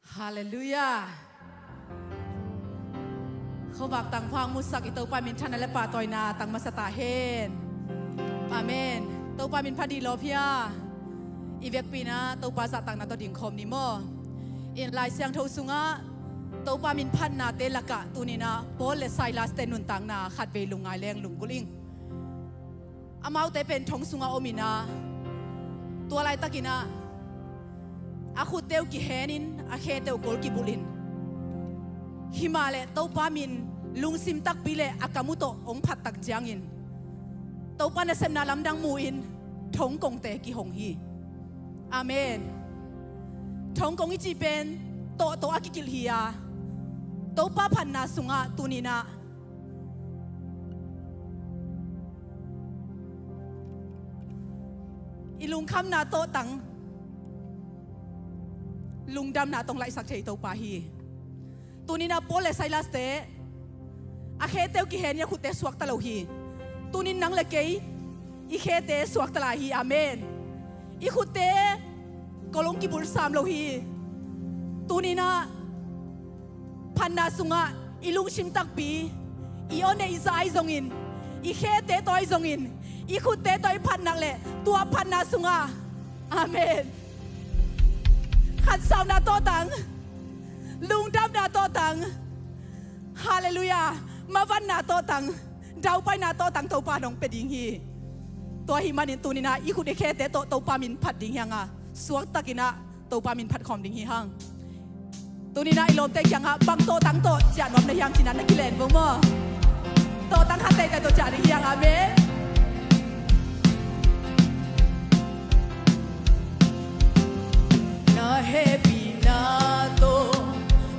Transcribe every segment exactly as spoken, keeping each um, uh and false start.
Halleluiah. Khuavak tangphang musak i Topa minthanna le pahtawina tang masa ta hen. Amen. Topa min phat dih lawm hia. I vekpi-in ah Topa zahtakna tawh dingkhawm ni maw. In Lai Siangtho sungah Topa min phatnate lakah tuni-in ah Paul le Silas-te nuntakna khatvei lungngai leng lunggulh ing. Amaute pen thong sungah om in ah, tua laitakin ah a khutte uh kihenin a khete uh kol kibulhin, himahleh Topa min lungsim takpi le a kam uh tawh hong phat tak ciangin Topa nasepna lamdang mu-in thong kongte kihong hi. Amen. Thong kong i cih pen tawhtawh a kikilh hi a, Topa phatna sungah tuni-in ah i lungkhamna tawhtang, lungdamna tawh hong laihsak thei Topa hi. Tuni-in ah Paul le Silas-te a khete uh kihenin a khutte suakta lo hi. Tuni-in nang le kei i khete suakta lai hi. Amen. I khutte kol hong kibulh sam lo hi. Tuni-in ah phatna sungah i lungsim takpi, i aw neih zah ahi zongin, i khete tawh ahi zongin, i khutte tawh i phat nak leh tua phatna sungah, amen, khansauna tawhtang, lungdamna tawhtang, halleluiah, mavanna tawhtang, daupaina tawhtang Topa in hong pia ding hi. Tua ahih manin tuni-in ah i khut i khete tawh Topa min phat ding hi hang a, suaktakin ah Topa min phat khawm ding hi hang. Tuni-in ah i lawmte kiangah bang tawhtang tawh ciah nuam na hiam ci-in ah na kilen bo maw. Tawhtang khat teitei tawh ciah ding hi hang. Amen. Na hehpihna tawh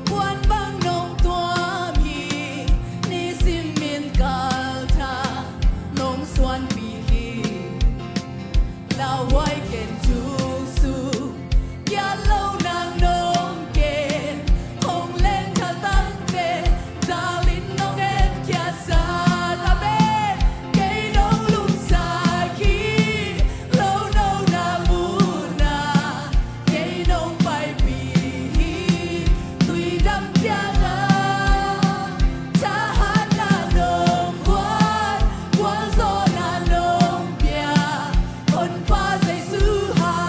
kuan bang nong tuam hi, nisim min kalthak nong suanpih hi. Lauhuai ken thuk suk, kiat lohna nong ken, hong lengkhal tangte dalin nong etkhiatsak. Amen. Kei nong lungsak hi, lo nona munah kei nong paipih hi. Tuidam kiangah thahatna nong guan, gualzawhna nong pia, Honpa Jesu ha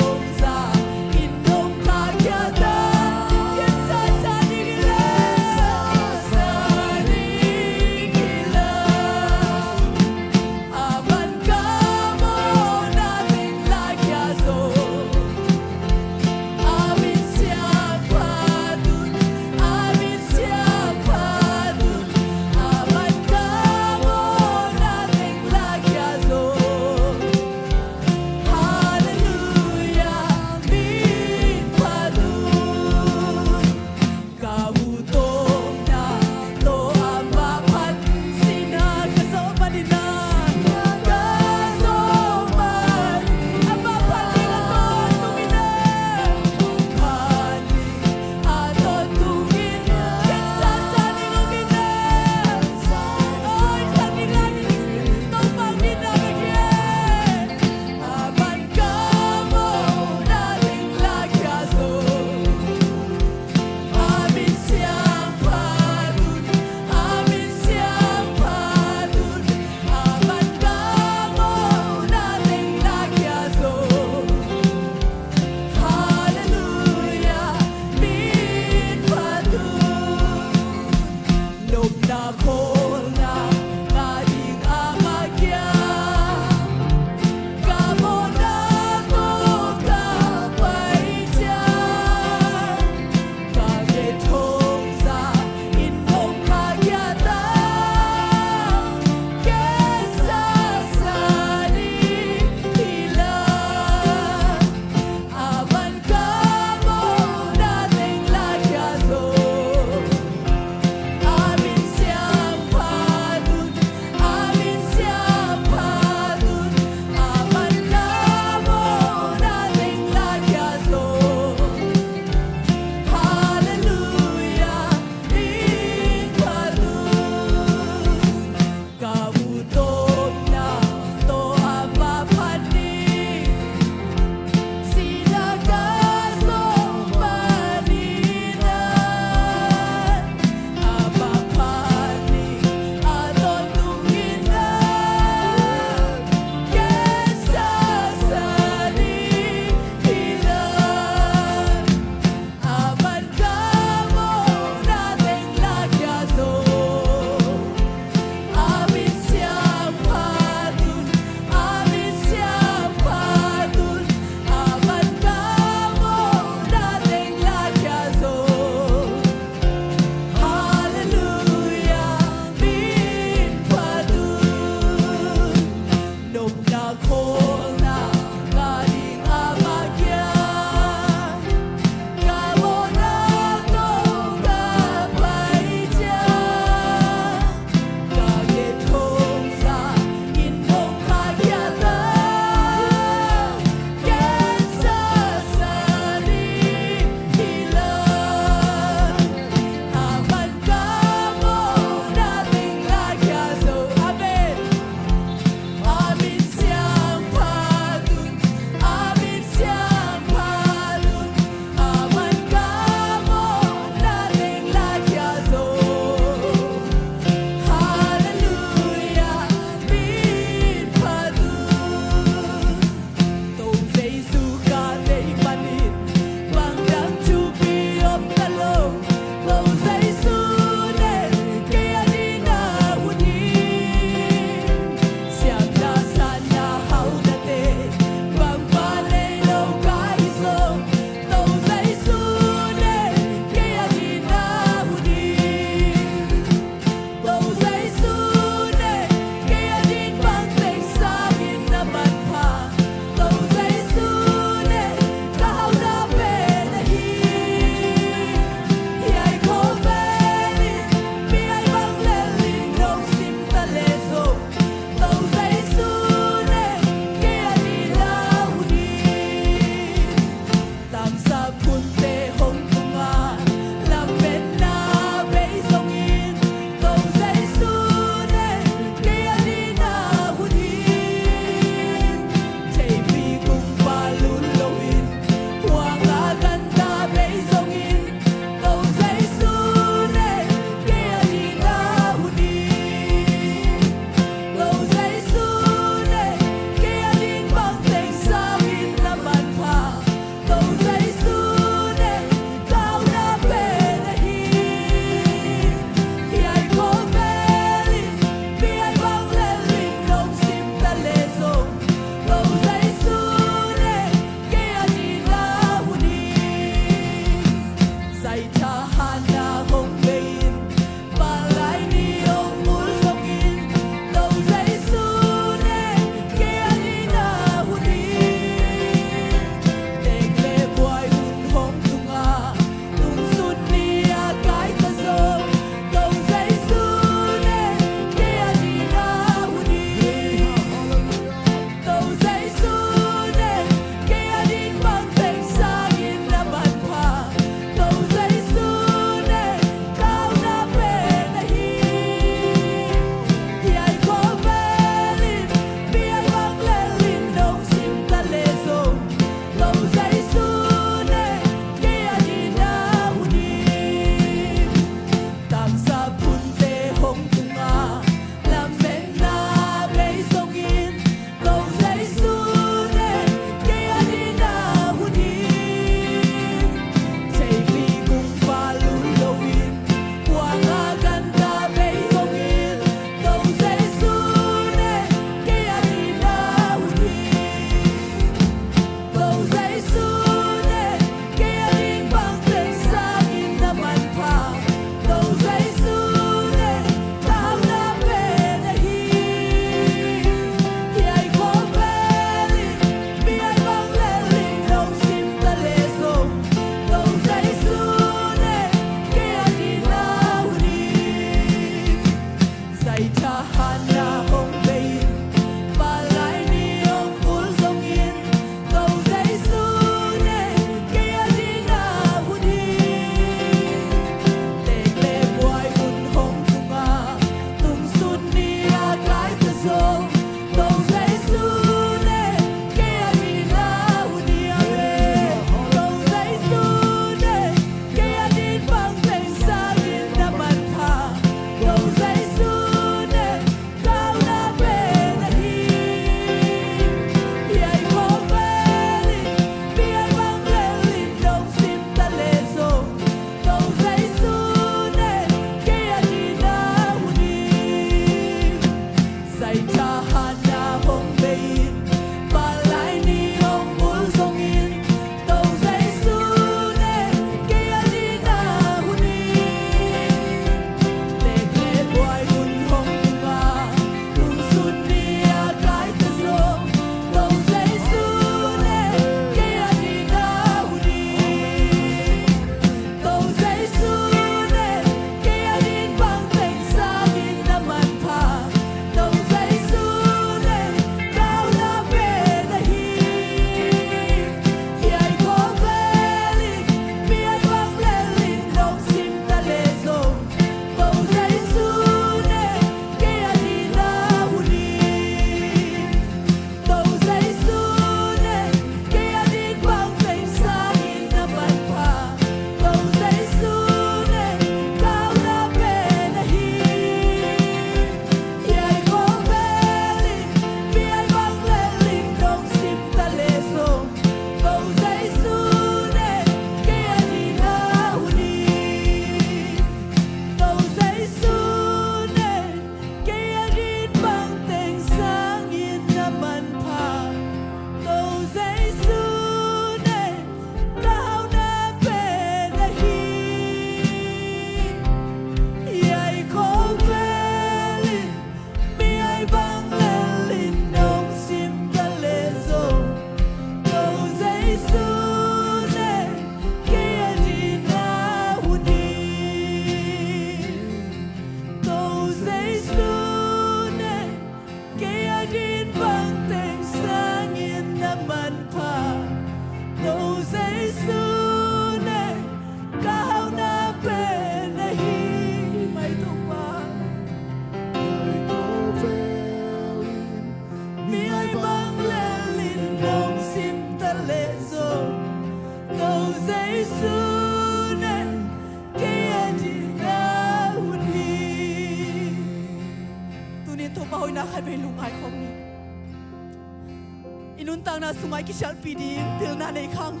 I nuntakna sungah i kisialhpih ding pilna nei khang.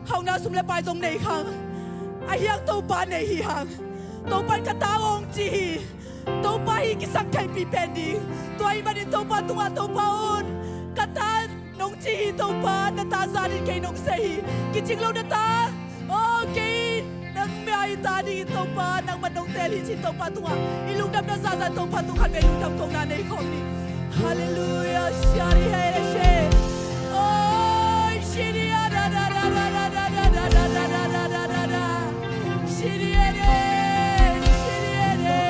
Hauhna sum le pai zong nei khang. Ahi hang Topa nei hi hang. Topa in ka ta hong ci hi. Topa hi kisaktheihpih pen ding. Tua ahih manin Topa tungah, Topa un, ka ta nong ci hi Topa, na ta zanin kei nong seh hi. Kicing lo na ta. Oh, kei nang mah i ta dingin Topa, nangmah nong teel hi ci Topa tungah i lungdamna zahzah Topa tung khat vei lungdam kohna nei khawm ni. Halleluiah. Shari here she. Oh, shiri a da da da da da da da da da da da da da da. Shiri here, shiri here.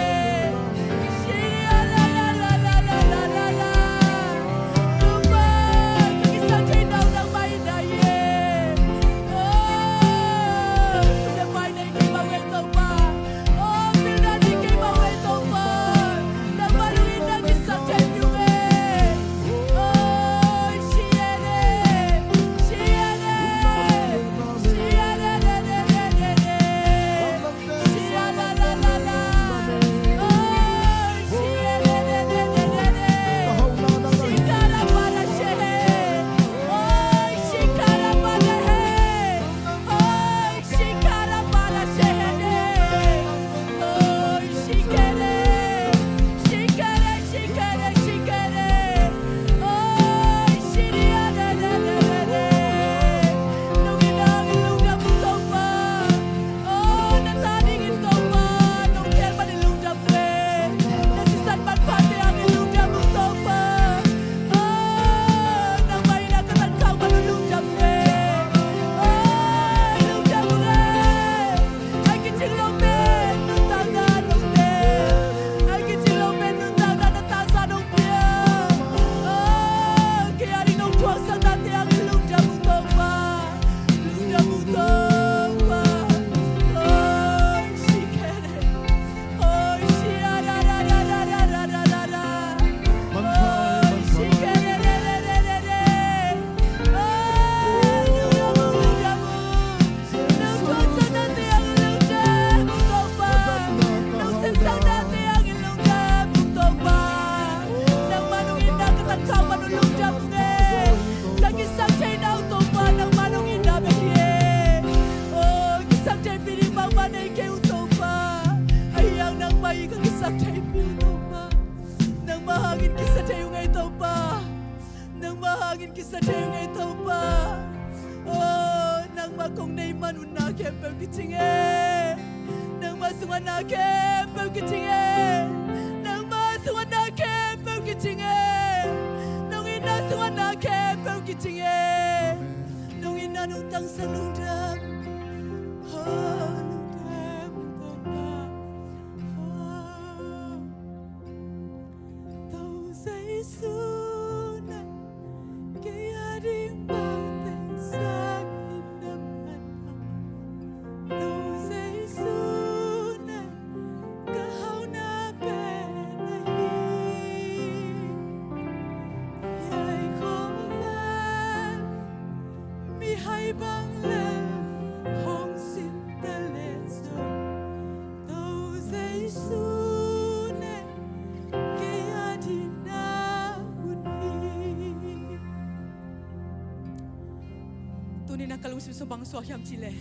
Oh, na ta dingin Topa nong teel manin lungdam ung e. Na sisan manphate hangin lungdam ung Topa. Oh, nangmah in a ka tan khak manin lungdam ung e. Oh, lungdam ung e. Ai kicing lo pen nuntakna nong teel. Ai kicing lo pen nuntakna na tangsa nong pia. Oh, kei a ding nong thuaksaknate hangin lungdam ung Topa. Lungdam ung Topa. Oh, shikere. Oh, shia da da da da da da da da da. Oh, shikere re re re re re. Oh, lungdam ung, lungdam ung. Nong thuaksaknate hangin lungdam ung Topa. Nong sepsaknate hangin lungdam ung Topa. Nangmah nong itna ka tan khak manin lungdam ung e. Ka kisaktheihna uh Topa nangmah nong itna bek hi e. Oh, kisaktheihpih ding bangmah nei kei uh Topa. Ahi hang nangmah in ka kisaktheihpih uh Topa. Nangmah hangin kisa thei ung ei Topa. Nangmah hangin kisa thei ung ei Topa. Oh, nangmah kong nei man un na khempeuh kicing e. Nangmah sungah na khempeuh kicing e. Nangmah sungah na khempeuh kicing e. Nong itna sungah na khempeuh kicing e. Nong itna nong tangsa lungdam. Oh, lungdam, lungdam. Oh. Topa Jesu nang kei a ding bang teng sangin na man a. Topa Jesu nang ka hauhna pen ahi. Hiai khawvel mihai bang lel hong sin ta leh zong Topa Jesu nang kei a ding na hun hi. Tuni in a ka lungsim sung bang suak hiam cih leh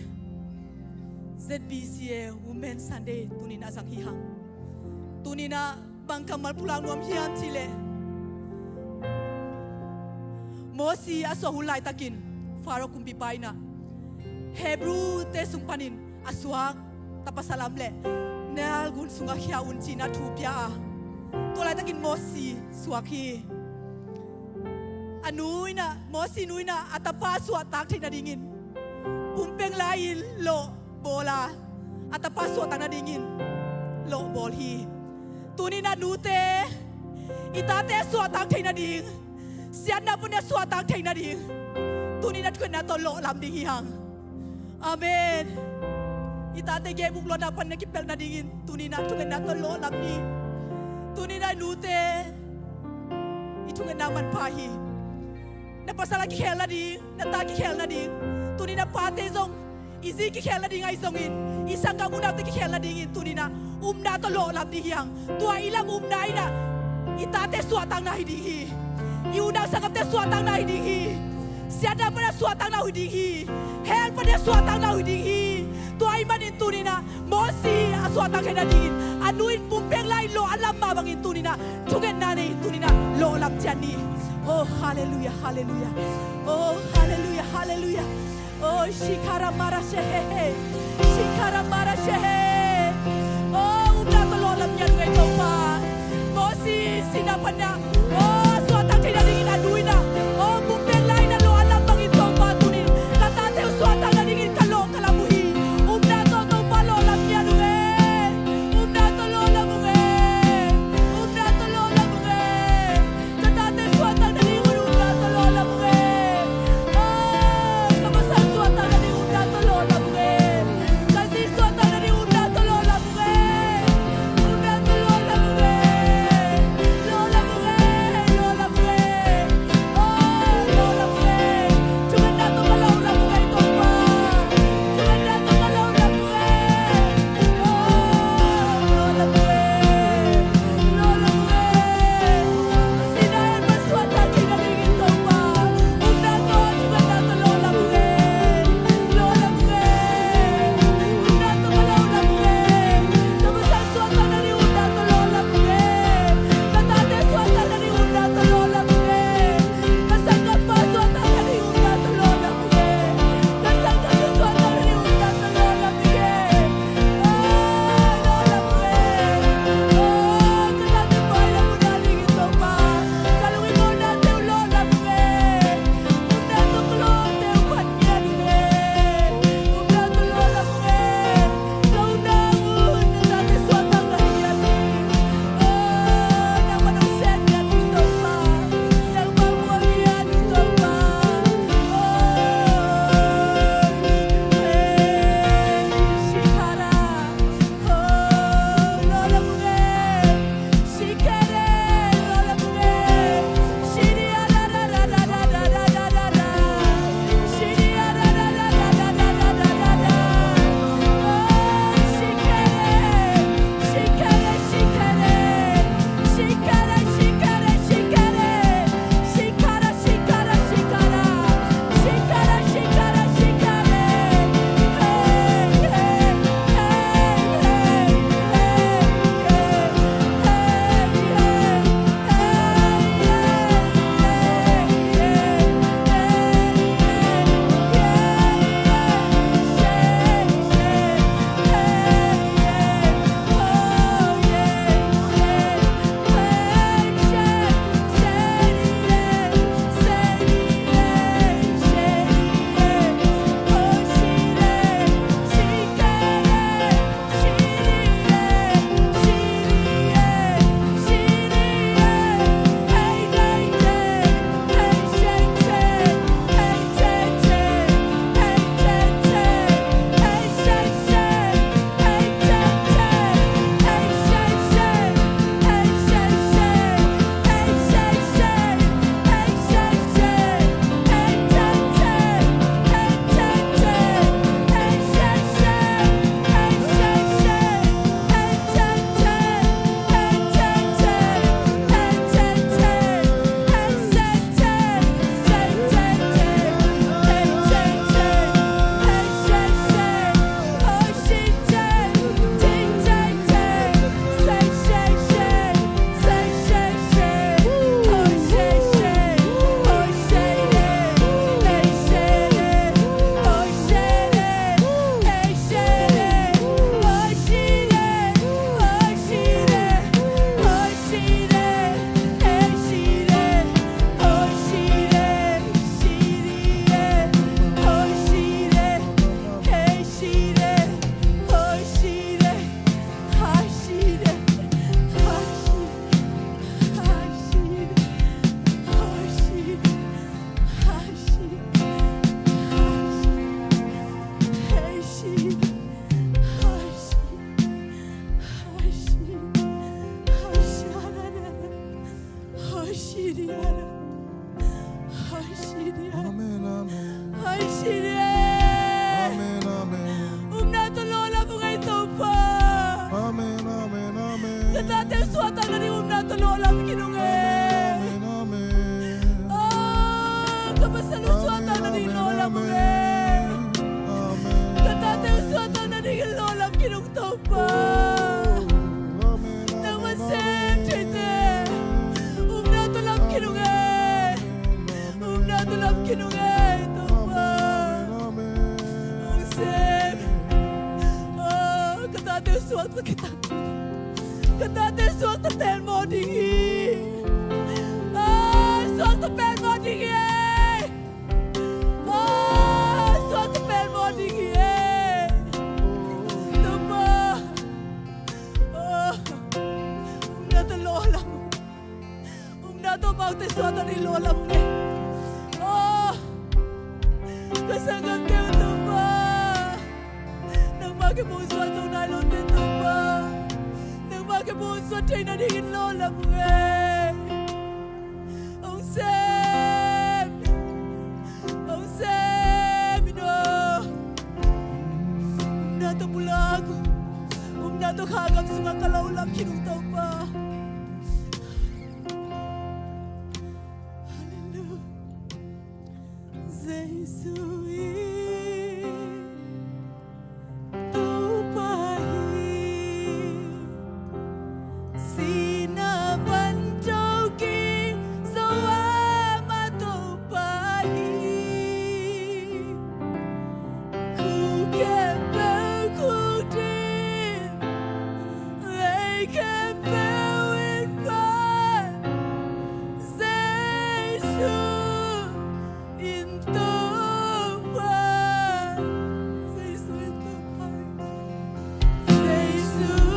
Z B C A Women Sunday tuni in a zang hi hang. Tuni in a bang kammal pulak nuam hiam cih leh Mosi a suah hun laitakin Pharaoh kumpipa in a Hebru-te sung panin a suak tapa salam le Nile gun sungah khia un cihna thu pia a, tua laitakin Mosi suak hi. A nu in a, Mosi nu in a, a tapa suahtak theih nadingin pumpeng lai-in lawh bawl a, a tapa suahtak nadingin lawh bawl hi. Tuni in a nute, i tate suahtak theih nading, siatna panin a suahtak theih nading, tuni in a thungetna tawh lawh lam ding hi hang. Amen. I tate gehbuk luatna panin a kipelh nadingin tuni in a thungetna tawh lawh lam ni. Tuni in a nute, i thungetna manpha hi. Na pasal a kikhel nading, na ta kikhel nading, tuni in a pate zong i zi kikhel nading ahi zongin, i sanggam unaute kikhel nadingin tuni in a upna tawh lawh lam ding hi hang. Tua i lam upna in a i tate suahtakna hi ding hi. I unau sanggamte suahtakna hi ding hi. Siatna pan a suahtakna uh hi ding hi. Hell pan a suahtakna uh hi ding hi. Tua ahih manin tuni-in ah Mosi a suahtak theihna dingin a nu in pumpek lai-in lawh a lam mah bangin tuni-in ah thungetna nei in tuni-in ah lawh lam ciat ni. Oh, hallelujah, hallelujah. Oh, hallelujah, hallelujah. Oh, shikara mara shehe. Shikara mara shehe. Oh, upna tawh lawh lam ngiat uh ei Topa. Mosi sihna pan a, oh, suahtak theihna dingin a nu in ah, oh, pumpek lai-in a lawh a lam bangin Topa tuni-in ka tate uh suahtakna dingin ka lawh ka lam uh hi. Upna tawh Topa lawh lam ngiat uh ei. Upna tawh lawh lam uh ei. Upna tawh lawh lam uh ei. Ka tate suahtakna ding un upna tawh lawh lam uh ei. Ah, ka pasal suahtakna ding upna tawh lawh lam uh ei. Ka zi suahtakna ding upna tawh lawh lam uh ei. Upna tawh lawh lam uh ei. Lawh lam uh ei, lawh lam uh ei. Oh, lawh lam uh ei. Thungetna tawh ka lawh lam uh ei Topa. Thungetna tawh ka lawh lam uh ei. Amen, amen. Amen, amen. Upna tawh lawh lam ung ei Topa. Amen, amen, amen. Ka tate suahtakna ding upna tawh lawh lam khin ung ei. Amen, amen. Oh, Ka pasal uh suakta nading lawlam ung ei. Ka tate uh suakta nading lawlam khin ung Topa. Nangmah sem theite upna tawh lam khin ung ei. Upna tawh lam khin ung ei Topa. Hong sem. Aw, ka tate uh suakta khit tak. Ka tate suakta pelmawh ding hi. Aw, suakta pelmawh ding hi. Aw, suakta pelmawh ding hi. Topa. Aw, upna tawh lawlam. Upna tawh amaute suakta ding lawlam ung ei. Aw, ka sanggamte uh Topa. Nangmah kiang bang suak zo nai lote Topa. Nangmah kiang bang suak thei nadingin lawlam ung ei. Hong sem. Hong sem in aw. Upna tawh pulak ung. Upna tawh kha gam sungah ka lo lam khin ung Topa. Halleluia. Jesu in Topa hi. Sihna pan thokik zo a mah Topa hi. Khuk khempeuh khuk ding, lei khempeuh in pan, Jesu in Topa. Jesu in Topa. Jesu in Topa hi. Jesu in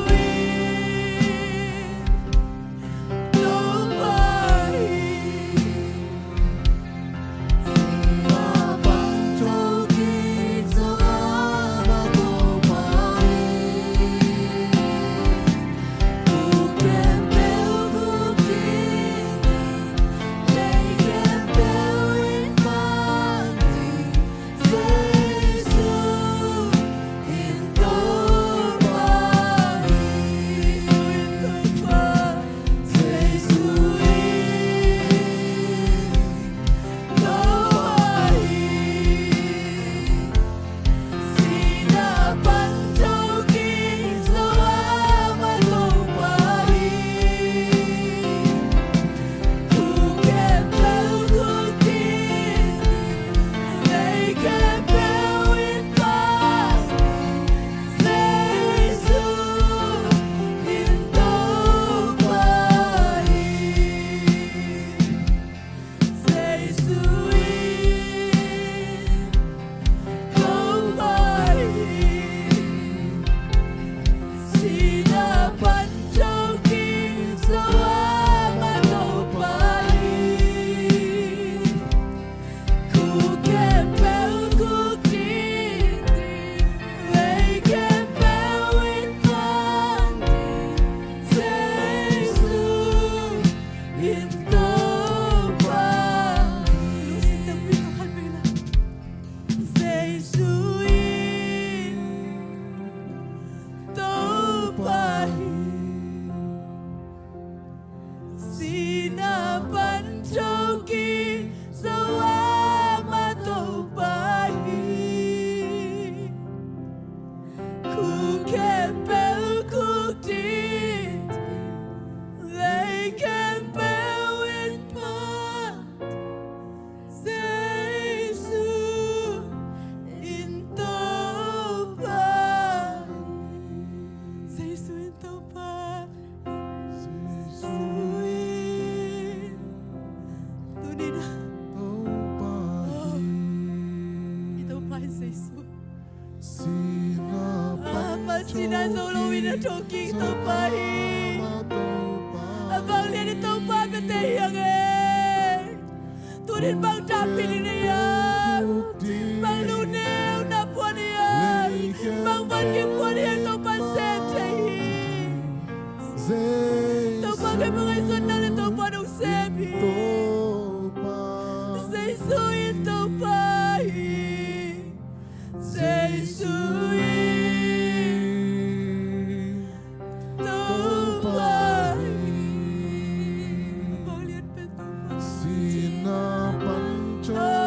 Topa hi. Sihna pan thokik zo a mah Topa hi. Khuk khempeuh khuk ding, lei khempeuh in pan, Jesu in Topa. Jesu in Topa. Jesu in. Tuni in ah, Topa hi. I Topa in Jesu. Amah sihna zo loin a thokik Topa hi. A vanglian in Topa pia thei hi hang e. Tuni in bang tangpi ding na hiam? Bang lungneu na phuan hiam? Bang van ging phuan hiam? Topa in sem thei hi. Topa kei bang ngaihsun na leh Topa in hong sem hi. Jesu in Topa hi. Jesu in Topa hi. Sihna pan thokik.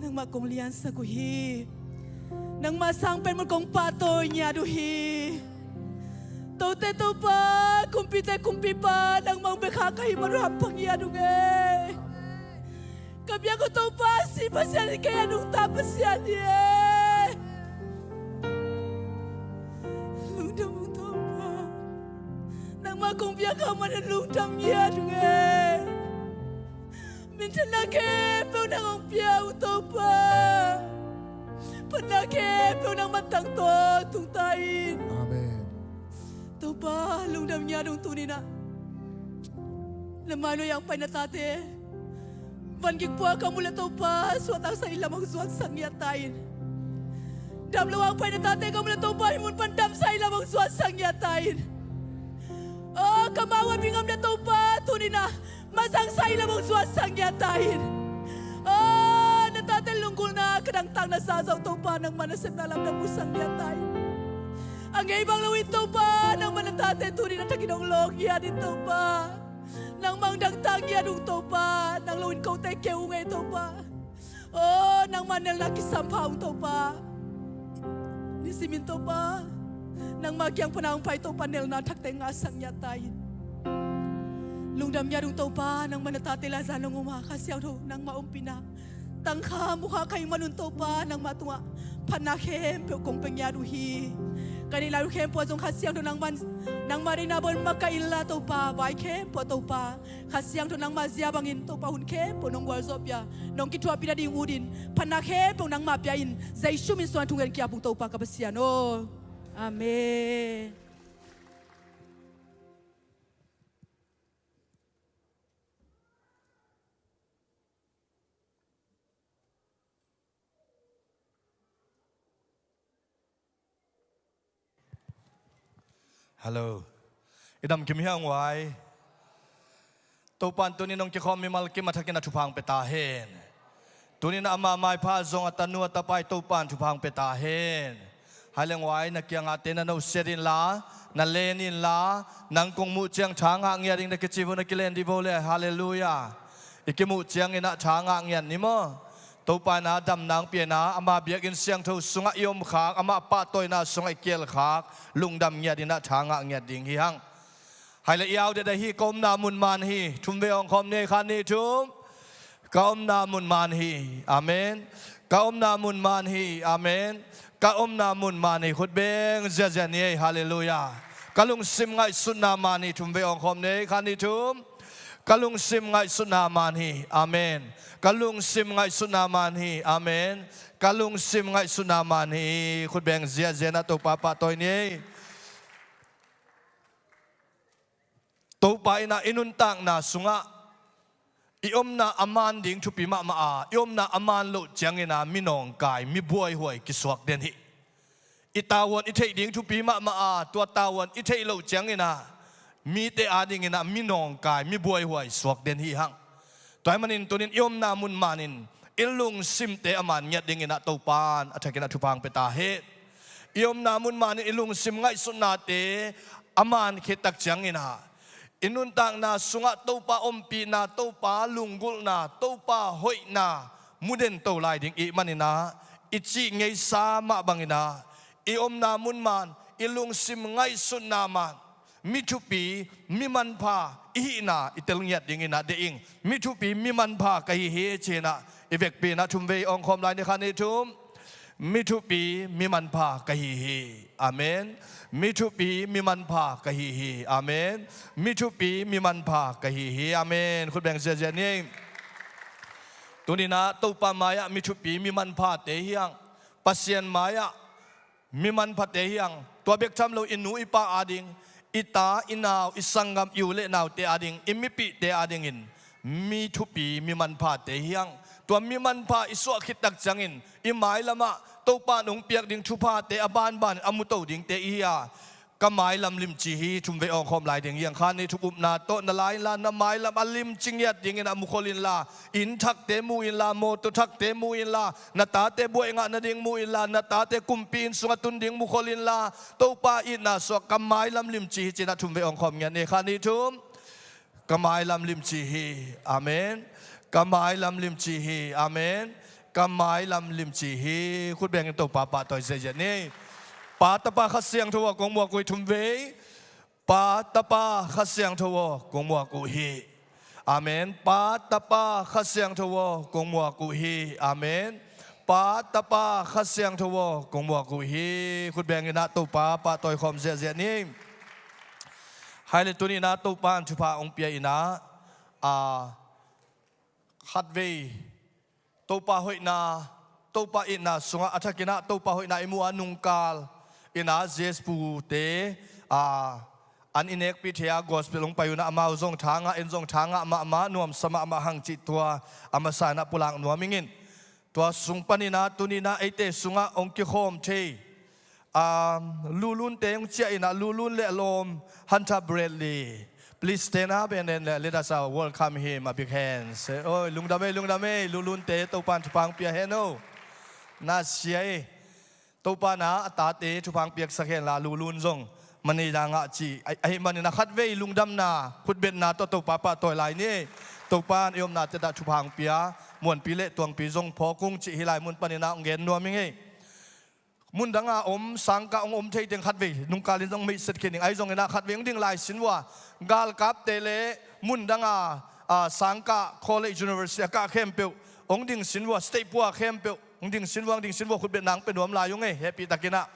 Nangmah kong liansak uh hi. Nangmah sang pen mun kong pahtawi ngiat uh hi. Tote Topa, kumpite Kumpipa, nangmah hong bia kha ka hih man uh hampha ngiat ung ei. Ka biak uh Topa, si Pasian hi kei a, nungta Pasian hi ei. Lungdam ung Topa. Nangmah kong biak kha man un lungdam ngiat ung ei. Minthanna khempeuh nang hong pia ung Topa. Phatna khempeuh nangmah tang tawh tungta in. Amen. Topa, lungdam ngiat ung tuni-in ah. Na mai lo-in hong pai na tate van gik pua ka muh leh Topa, suahtaksa inn lam hong zuansak ngiat ta in. Dam lo-in hong pai na tate ka muh leh Topa, hih mun pan damsa inn lam hong zuansak ngiat ta in. Oh, ka mau a bing om leh Topa, tuni-in ah mazangsa inn lam hong zuansak ngiat ta in. Oh, na tate lunggulhna ka dangtakna sa zong Topa, nangmah nasepna lamdang musak ngiat ta in. A ngei bang lo-in Topa, nangmah na tate tuni-in a thakin hong lawng ngiat in Topa. Nangmah hong dangtak ngiat ung Topa, nang lo-in kote keu ung ei Topa. Oh, nangmah nelna kisam pha ung Topa. Nisimin Topa, nangmah kiang pana hong pai Topa, nelna thakte ngahsak ngiat ta in. Lungdam ngiat ung Topa, nangmah na tate lai-a zan hong om a, Kha Siangtho nangmah ompihna tangkha mukhak kha ing man un Topa, nangmah tungah phatna khempeuh kong pia ngiat uh hi. Ka neih lai uh khempeuh ah zong Kha Siangtho nangmah, nangmah deihna bawlin makaih inla Topa, vai khempeuh ah Topa, Kha Siangtho nangmah zia bangin Topa, hun khempeuh nong gualzawhpih a, nong kithuahpih nading ut in, phatna khempeuh nangmah pia in, Jesu min suang thungen ki-ap ung Topa ka Pasian aw. Amen. Hello. I dam kim hiam, vai? Topa'n tuni nong kikhawm mimal kim a thakin a thupha hong pia ta hen. Tuni-in ama maipha zong a tanu a tapa i Topa'n thupha hong pia ta hen. Hai leng vai, na kiangahte na nusiat inla, na len inla, nang kong muh ciang tha ngah ngiat ding na kici vo, na kilen dih vo le. Halleluiah. I kimuh ciangin ah tha ngah ngiat ni maw? Topa in ah damna hong pia in ah, ama biakinn siangtho sungah i omkhak, ama pahtawina sungah i kielkhak, lungdam ngiat in ah tha ngah ngiat ding hi hang. Hai leh, i au det ahi, ka omna mun man hi. Thum vei hong khawm ni ei, khat, nih, thum. Ka omna mun man hi. Amen. Ka omna mun man hi. Amen. Ka omna mun man hi. Khut beng ziazia ni ei. Halleluiah. Ka lungsim ngaihsutna man hi. Thum vei hong khawm ni ei, khat, nih, thum. Ka lungsim ngaihsutna man hi. Amen. Ka lungsim ngaihsutna man hi. Amen. Ka lungsim ngaihsutna man hi. Khut beng ziazia in ah Topa pahtawi ni ei. Topa in ah i nuntakna sungah i omna a man ding thupi mahmah a, i omna a man loh ciangin ah minawngkai, mibuaihuai kisuak den hi. I tavuan i theih ding thupi mahmah a, tua tavuan i theih loh ciangin ah mite adingin ah minawngkai, mibuaihuai suak den hi hang. Tua ahih manin tuni-in i omna mun manin i lungsimte a man ngiat dingin ah Topa'n a thakin a thupha hong pia ta hen. I omna mun manin i lungsim ngaihsutnate a man khit tak ciangin ah i nuntakna sungah Topa ompihna, Topa lunggulhna, Topa hoihna mu den to lai ding i hih manin ah, i cih ngeisa mah bangin ah i omna mun man, i lungsim ngaihsutna man, mi thupi, mi manpha i hihna i tel ngiat dingin ah deih ing. Mi thupi, mi manpha ka hi hi, ci-in ah i vekpi-in ah thum vei hong khawm lai ni, khat, nih, thum. Mi thupi, mi manpha ka hi hi. Amen. Mi thupi, mi manpha ka hi hi. Amen. Mi thupi, mi manpha ka hi hi. Amen. Khut beng ziazia ni ei. Tuni-in ah Topa mai-ah mi thupi, mi manphate hi hang. Pasian mai-ah mi manphate hi hang. Tua bek tham lo, i nu i pa ading, i ta i nau, i sanggam, i u le naute ading, i mipihte adingin mi thupi, mi manphate hi hang. Tua mi manpha i suah khit tak ciangin i mailamah Topa'n hong piak ding thuphate a banbanin a mu to dingte i hi a, ka mailam limci hi. Thum vei hong khawm lai ding hi hang. Khat, nih, thum. Upna tawh na la inla, na mailam a limci ngiat dingin ah mu khol inla, inn thakte mu inla, mawtaw thakte mu inla, na tate buai ngah nading mu inla, na tate kumpi inn sungah tun ding mu khol inla, Topa itna suak, ka mailam limci hi, ci-in ah thum vei hong khawm ngiat ni ei, khat, nih, thum. Ka mailam limci hi. Amen. Ka mailam limci hi. Amen. Ka mailam limci hi. Khut bengin Topa pahtawi ziahziah ni. Pa, Tapa, Kha Siangtho aw, kong muak uh hi thum vei. Pa, Tapa, Kha Siangtho aw, kong muak uh hi. Amen. Pa, Tapa, Kha Siangtho aw, kong muak uh hi. Amen. Pa, Tapa, Kha Siangtho aw, kong muak uh hi. Khut bengin ah Topa pahtawi khawm ziahziah ni. Hai le, tuni-in ah Topa in thupha hong pia-in ah, a, khatvei Topa hoihna, Topa itna sungah a thakin ah Topa hoihna i muh a, nungkal in ah Z S pute, a, an i nekpih thei a, gospel hong pai un ah, amau zong tha ngah in, zong tha ngah mahmah, nuamsa mahmah hang cih tua a masa-in ah pulak nuam ing in. Tua sung panin ah tuni-in ah eite sungah hong kikhawm thei, um, Lulunte hong ciah in ah, Lulun le a lawm, Hunter Bradley. Please stand up and then let us, uh, welcome him a big hand. Oi, lungdam ei, lungdam ei, Lulunte, Topa in thupha hong pia hen aw. Na sia ei. Topa in ah a tate thupha hong piaksak hen la, Lulun zong manager ngah ci. Ahi, ahih manin ah khatvei lungdamna, khutbetna tawh Topa pahtawi lai ni. Topa in i omna tetah thupha hong pia, muanpi le tuangpi zong phawk ung cih hih lai mun panin ah hong gen nuam ing ei. Mun danga om, sangkah hong om thei teng khatvei nungkal in hong meihset khin ing. Ahi zongin ah khatvei hong ding lai sin vua. Galkapte le mun danga, a, sangkah, college, university a kah khempeuh hong ding sin vua. State pua khempeuh hong ding sin vua, hong ding sin vua, khutbetna hong pia nuam lai ung ei, hehpihtakin ah.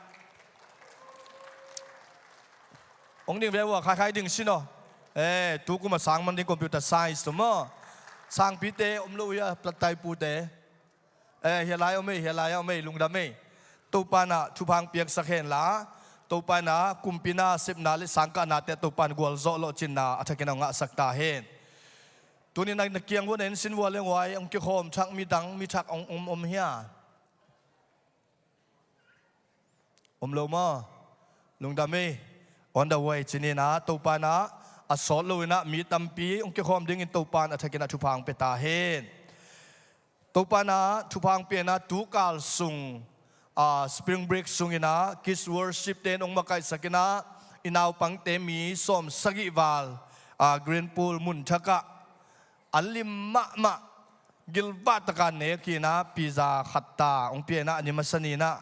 Hong ding ve vua, khaikhai ding sin aw. Eh, tu kum a sang man ding computer science tu maw. Sangpite om lo uh hia, plattai pute. Eh, hih lai om ei, hih lai om ei, lungdam ei. Topa in ah thupha hong piaksak hen la, Topa in ah kumpi nasepna le sangkahnate Topa in gualzawh lawhcinna a thakin hong ngahsak ta hen. Tuni-in ah na kiang vua na en sin vua le nguai, hong kikhawm thak midang, mithak hong om, om hia? Om lo maw? Lungdam ei. On the way ci-in ah, Topa in ah a sawt lo-in ah mi tampi hong kikhawm dingin Topa in a thakin ah thupha hong pia ta hen. Topa in ah thupha hong pia-in ah tukal sung, a, spring break sungin ah kids worship-te in hong makaihsak in ah, i naupangte mi sawmsagih val, a, Green Pool mun thakah an lim mahmah, gilvah taka nek hi in ah, pizza khat ta hong pia-in ah, a ni masa ni-in ah,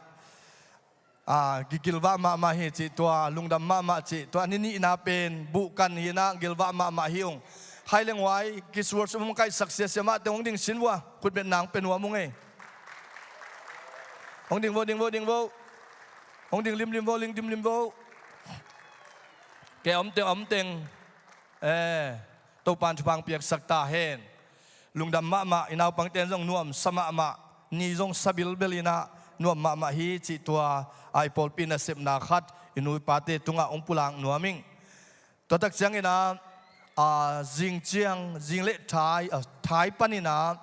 a, gi-, gilvah mahmah hi cih tua, lungdam mahmah cih tua, a ni nihna pen buhkan hi in ah, gilvah mahmah hi ung. Khai leng huai, kids worship hong kaihsak siasia mahte hong ding sin vua, khutbetna hong pia nuam ung ei. Hong ding vo, ding vo, ding vo. Hong ding limlim vo, ling limlim vo. Ke om teng, om teng. Eh, Topa in thupha hong piaksak ta hen. Lungdam mahmah, i naupangte in zong nuamsa mahmah, ni zong sa bilbel in ah nuam mahmah hi cih tua, a, i pawlpi nasepna khat i nu i pate tungah hong pulak nuam ing. Tua tak ciangin ah, a, zing ciang, zing le thai, a, thai panin ah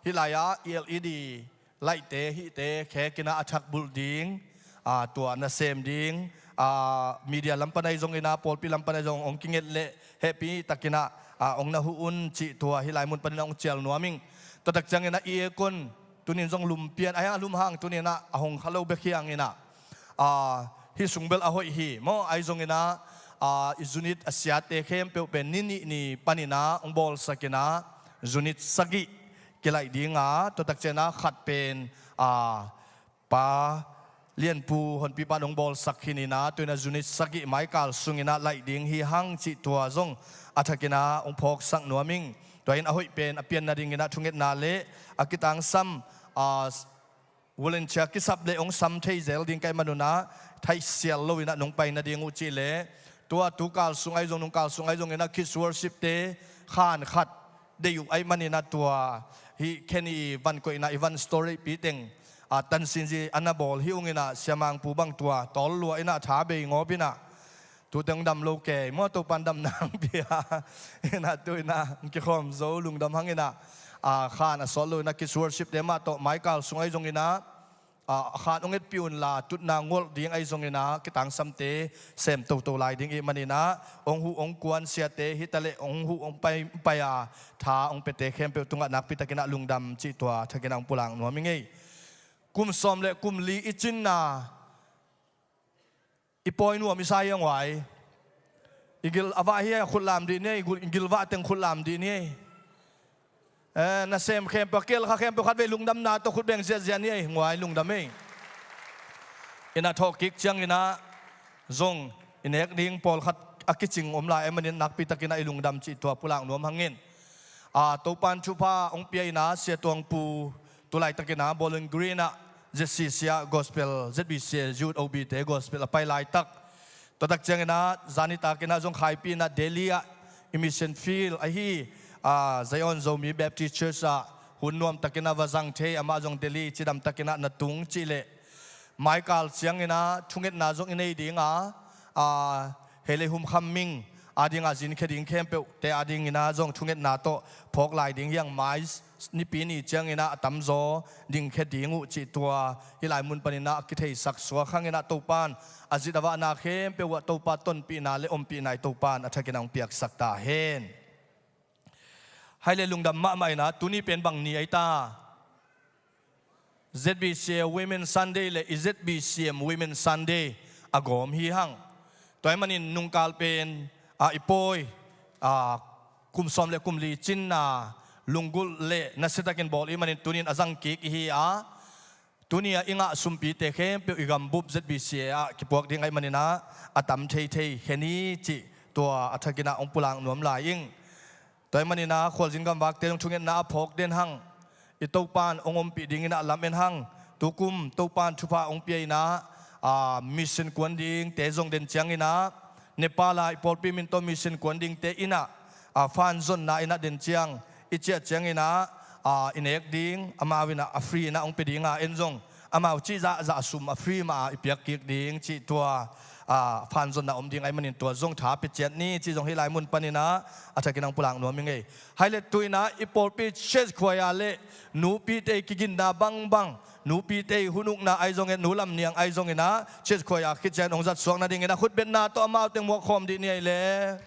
hih lai-ah i L E D light-te hihte khek in ah a thak bulh ding, a, tua nasem ding, a, media lam pan ahi zongin ah, pawlpi lam pan ahi zong hong kinget leh hehpihtakin ah, a, hong na huh un cih tua hih lai mun panin ah hong cial nuam ing. Tua tak ciangin ah i aircon tuni-in zong lum pian, a, a lum hang tuni-in ah a hong kha lo bek hi hangin ah, a, hih sung bel a hoih hi maw, ahi zongin ah, a, i unit a siate khempeuh pen ni nih ni panin ah hong bawlsak in ah unit sagih kilaih ding a, tua tak ciangin ah khat pen, a, Pa Lianpu Honpipa in hong bawlsak khin in ah, tu-in ah unit sagih maikal sungin ah laih ding hi hang cih tua zong a thakin ah hong phawksak nuam ing. Tua in a hoih pen a pian nadingin ah thungetna le a kitangsam, a, volunteer kisap le hong sam thei zel ding ka hih manun ah, thaihsial lo-in ah nong pai nading uh cih leh, tua tukal sung ahi zong, nungkal sung ahi zongin ah kids worship-te khan khat deih uh ahih manin ah, tua hih Kenny i van koihna, i van storage-pi teng, a, tansinzi a na bawl hi ung in ah, Sia Mang Pu bang tua tawl lua in ah, tha bei ngawp in ah, tute hong dam lo kei maw, Topa in damna hong pia in ah, tu-in ah hong kikhawm zo, lungdam hang in ah, a, khan a sawt lo-in ah kids worship-te mah tawh maikal sung ahi zongin ah, a, khan hong etpih unla, tutna ngolh ding ahi zongin ah, kitangsamte sem toto lai ding ahih manin ah, hong huh hong kuan siate hi ta leh, hong huh hong pai, pai a, tha hong piate khempeuh tungah nakpitakin ah lungdam cih tua thakin ah hong pulak nuam ing ei. Kum sawm le kum li i cinna i pawi nuam i sa hi hang uai. I gil a vah hi a, khut lam dih ni ei, i gil vah teng khut lam dih ni ei. Eh, nasem khempeuh, a kial kha khempeuh khatvei lungdamna tawh khut beng ziahziah ni ei, nguai lungdam ei. Inn ah thawhkik cianginah zong i nek ding pawlkhat a kicing om lai ahih manin nakpitakinah i lungdam cih tua pulak nuam hangin. A, Topan thupha hong pia inah Sia Tuang Pu tulaitakinah Bowling Green ah Z C C ah gospel, Z B C A Youth O B te gospel a pai laitak. Tua tak cianginah zani takinah zong khaipih inah Delhi ah i mission field ahi, a, Zion Zomi Baptist Church ah hun nuamtakinah va zang thei, amah zong Delhi cidamtakinah na tung cih leh maikal cianginah thungetna zong i nei dinga, a, hei lei humkham ming adinga zinkhia ding khempeuhte adinginah zong thungetna tawh phawk lai ding hi hang. Mai nipi ni cianginah a tamzaw dingkhia ding uh cih tua hih lai mun paninah a kitheisak suak hanginah Topan a zit a vahna khempeuh uh ah Topa tonpihna le ompihna i Topan a thakin a hong piaksak ta hen. Hai le lungdam mahmah inah tuni pen bang ni ai ta? Z B C A Women Sunday le i Z B C M Women Sunday a gawm hi hang. Tua ahih manin nungkal pen, a, i pawi, a, kum sawm le kum li cinna lunggulh le nasiatakin bawl i hih manin tunin a zangkik i hi a, tuni a i ngah sumpite khempeuh i gambup Z B C A ah kipuak ding ahih maninah a tam theithei khen hi cih tua a thakinah hong pulak nuam lai ing. Tua ahih maninah khualzin gamvakte zong thungetna a phawk den hang. I Topan hong ompih dinginah lam en hang. Tukum Topan thupha hong pia inah, a, mission kuan dingte zong den cianginah Nepal ah i pawlpi min tawh mission kuan dingte innah, a, fan zonna innah den ciang i ciah cianginah, a, i nek ding amau innah a free innah hong pia dinga en zong amau cih zahzah sum a free mah a i piak kik ding cih tua, a, fan zonna om ding ahih manin tua zong tha pia ciat ni cih zong hih lai mun paninah a thakin hong pulak nuam ing ei. Hai le tuinah i pawlpi church choir le nupite i kiginna bangbang, nupite i hun ukna ahi zongin, nu lam niang ahi zonginah church choir khit ciang hong zat suak nadingin a khutbetna tawh amau teng muak khawm dih ni ei le.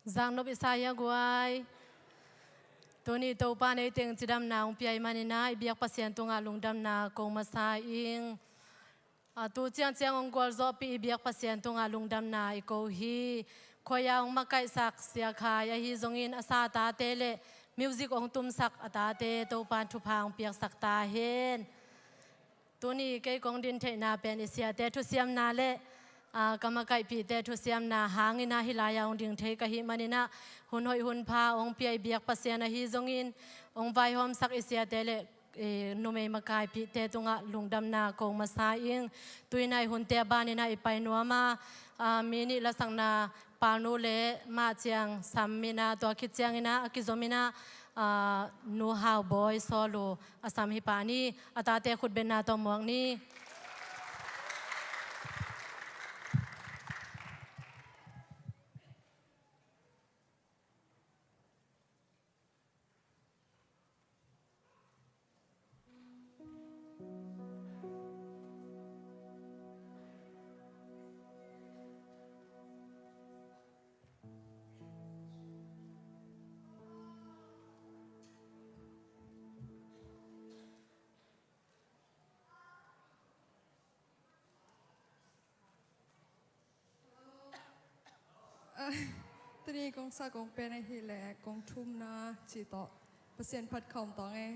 Zaknop i sa hia guai. Tuni Topa nei teng cidamna hong pia i manin ah i biak Pasian tungah lungdamna ko masa ing. A, tu ciangciang hong gualzawhpih i biak Pasian tungah lungdamna i ko hi. Khuaia hong makaihsak Sia Khai ahi zongin a sa a tate le music hong tumsak a tate Topan thupha hong piaksak ta hen. Tuni kei kong din theihna pen i siate thusiamna le, a, ka makaihpihte thusiamna hangin ah hih lai-ah hong ding thei ka hih manin ah hun hoih hun pha hong pia i biak Pasian ahi zongin hong vaihawmsak i siate le, e, numei makaipihte tungah lungdamna ko masa ing. Tu-in ah i hunte a banin ah i pai nuam a, a, mi nih lasakna Palnu le Mah Ciang sam in ah tua khit ciangin ah a kizom in ah, a, Nu Hau Bawi Sawl uh a sam hi pah ni. A tate khutbetna tawh muak ni. Tuni kong sa kong pen ahih leh kong thumna cih tawh Pasian phat khawm tawng e.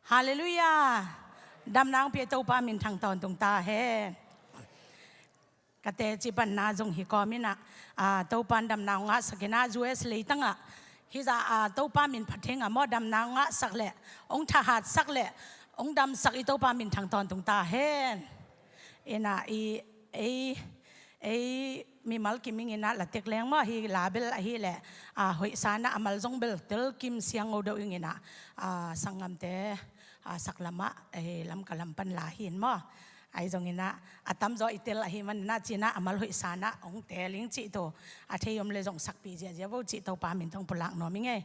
Halleluiah. Damna hong pia Topa minthang tawntung ta hen. Ka teci panna zong hi kawm in ah, ah, Topa in damna hong ngahsak in ah, U S leitang ah hih zah, ah, Topa min phat ding a maw, damna hong ngahsak leh, hong thahatsak leh hong damsak i Topa minthang tawntung ta hen. In ah i, ei, ei mimal kim ing in ah, la tek leng maw, hih la bel ahih leh, ah, hoih sa in ah, a mal zong bel tel kim siang ngo deuh ing in ah, ah, sanggamte, ah, sak lam ah, eh, Lamka lam pan la hi in maw. Ahi zongin ah, a tamzaw i tel ahih manin ah, ci in ah, a mal hoih sa in ah hong tel ing cih tawh, a thei om leh zong sakpih ziahziah vo cih Topa min tawh pulak nuam ing ei.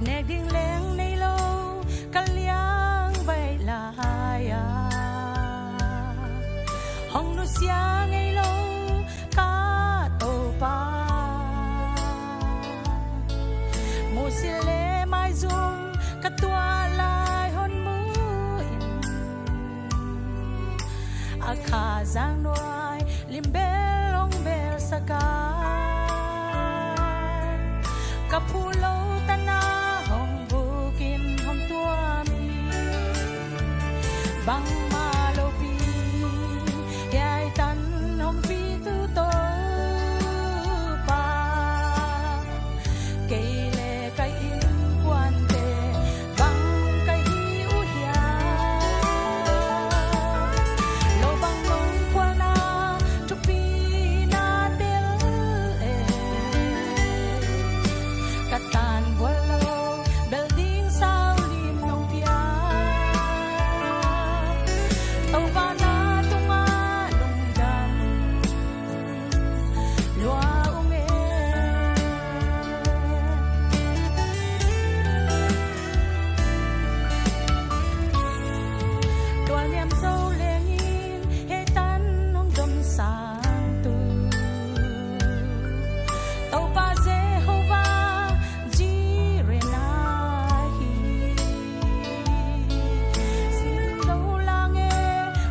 Nek ding leng nei lo ka liang vai lai-a, hong nusia ngei lo ka Topa. Musil le maizum ka tuah lai hong mu in, a Kha Zang nuai limbel hong belsak a, ka phu lo tan ah hong buk in hong tuam in, bangmah lopi hiai tan hong pitu Topa. Kei le ka innkuante bang ka hi uh hiam? Lo bang nong kualna thupi na tel e. Ka tan bual lo bel ding sau lim nong pia. Topa na tungah lungdam lua ung e. Tualniam zo leng in hiai tan hong domsang tu Topa Jehovah Jireh na hi. Sim zo lang e,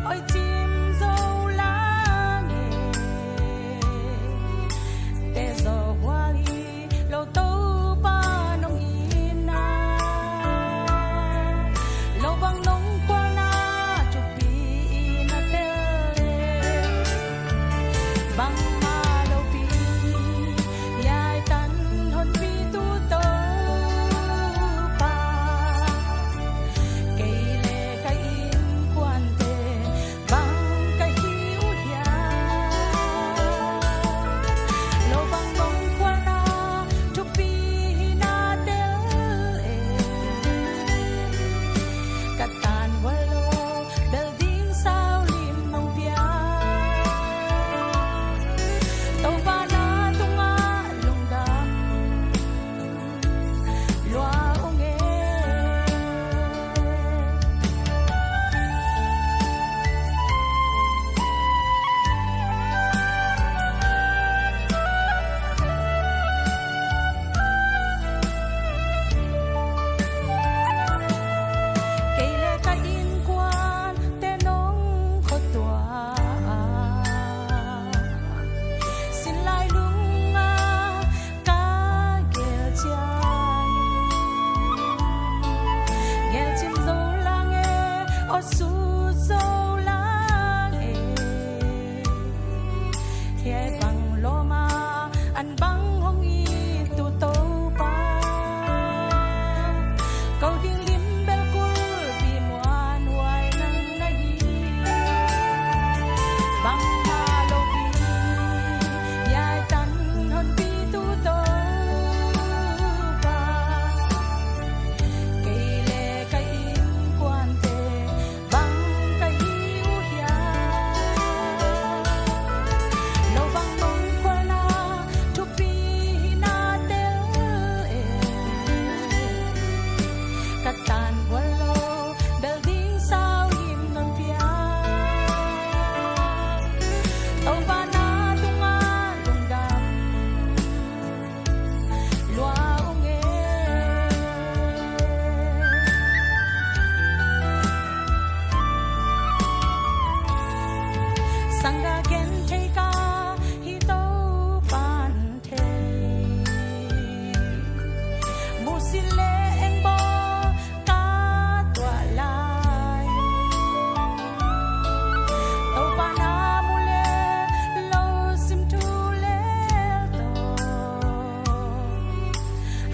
oi cim zo lang e. Te zo hual hi lo Topa nong itna. Lo bang nong kualna thupi na tel e. Bangmah lopi hiai tan hong pitu Topa. Kei le ka innkuante bang ka hi uh hiam? Lo bang nong kualna thupi na tel e. Ka tan bual lo bel ding sau lim nong pia. Topa na tungah lungdam lua ung e. Kei le ka innkuante nong khuatuah a, sin lai lung a ka gel ciang, gel cim zo lang e, aw sut zo lang e. Hiai bang lawm a an bang hong it uh Topa, ko ding lim bel kulhpi muanhuai nang na hi. Bangmah lopi hiai tan hong pitu Topa. Kei le ka innkuante bang ka hi uh hiam? Sangga genthei ka hi, Topa'n thei. Musit le engbaw ka tuah lai. Topa na mu le lo sim thu le tawh,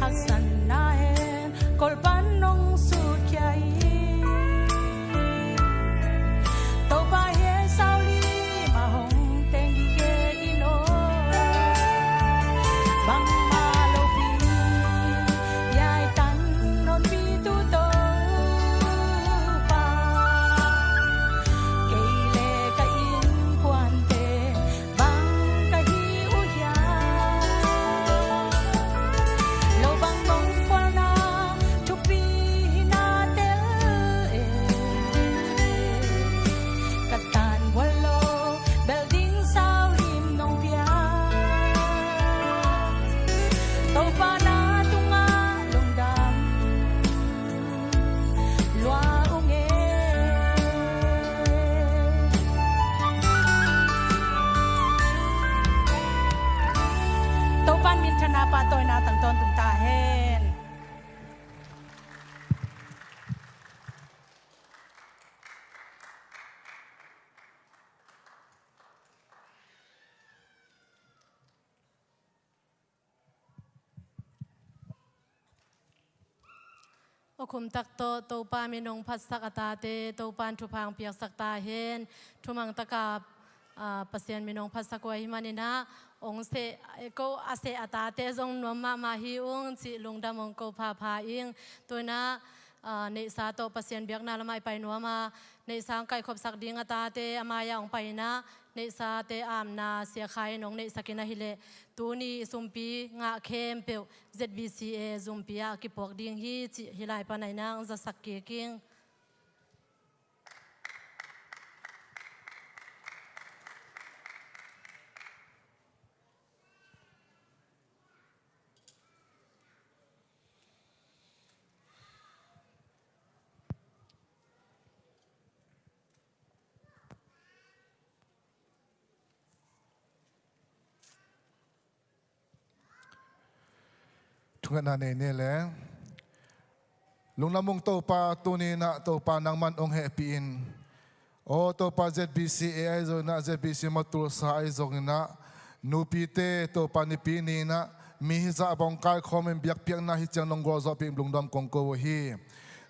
haksatna hen kol pan nong sutkhia hi. Topa hi, saulim a hong teng gige in aw. Bangmah lopi, hiai tan honpitu Topa, kei le ka innkuante bang ka hi uh hiam? Lo bang nong khualna thupi hi na tel e. Ka tan bual lo bel ding saulim nong pia. Topa na tungah lungdam lua ung e. Topa'n minthanna, pahtawina tang tawntung ta hen. Awkhum tak tawh Topa min hong phatsak a tate Topa'n thupha hong piaksak ta hen. Thumang taka, ah, Pasian min hong phatsak uh ahih manin ah, hong seh, ko a seh a tate zong nuam mahmah hi ung cih lungdam hong ko phapha ing. Tu-in ah, ah, neihsa tawh Pasian biakna lamah i pai nuam a, neihsa hong kaikhopsak ding a tate a mai-ah hong pai-in ah, neihsate amna Sia Khai in hong neihsak in ahih leh, tuni i sumpi ngah khempeuh Z B C A zumpi ah a kipuak ding hi cih hih lai pan a i na hong zasak kik ing. Thungetna nei ni leh. Lungdam ung Topa, tuni-in ah Topa nangman hong hehpih in. Aw Topa, Z B C A ahi zongin ah, Z B C Motulsa ahi zongin ah, nupite Topa Nipi ni-in ah mi hizah bang kaikhawm in biakpiakna hi ciang nong gualzawhpih in lungdam kong ko uh hi.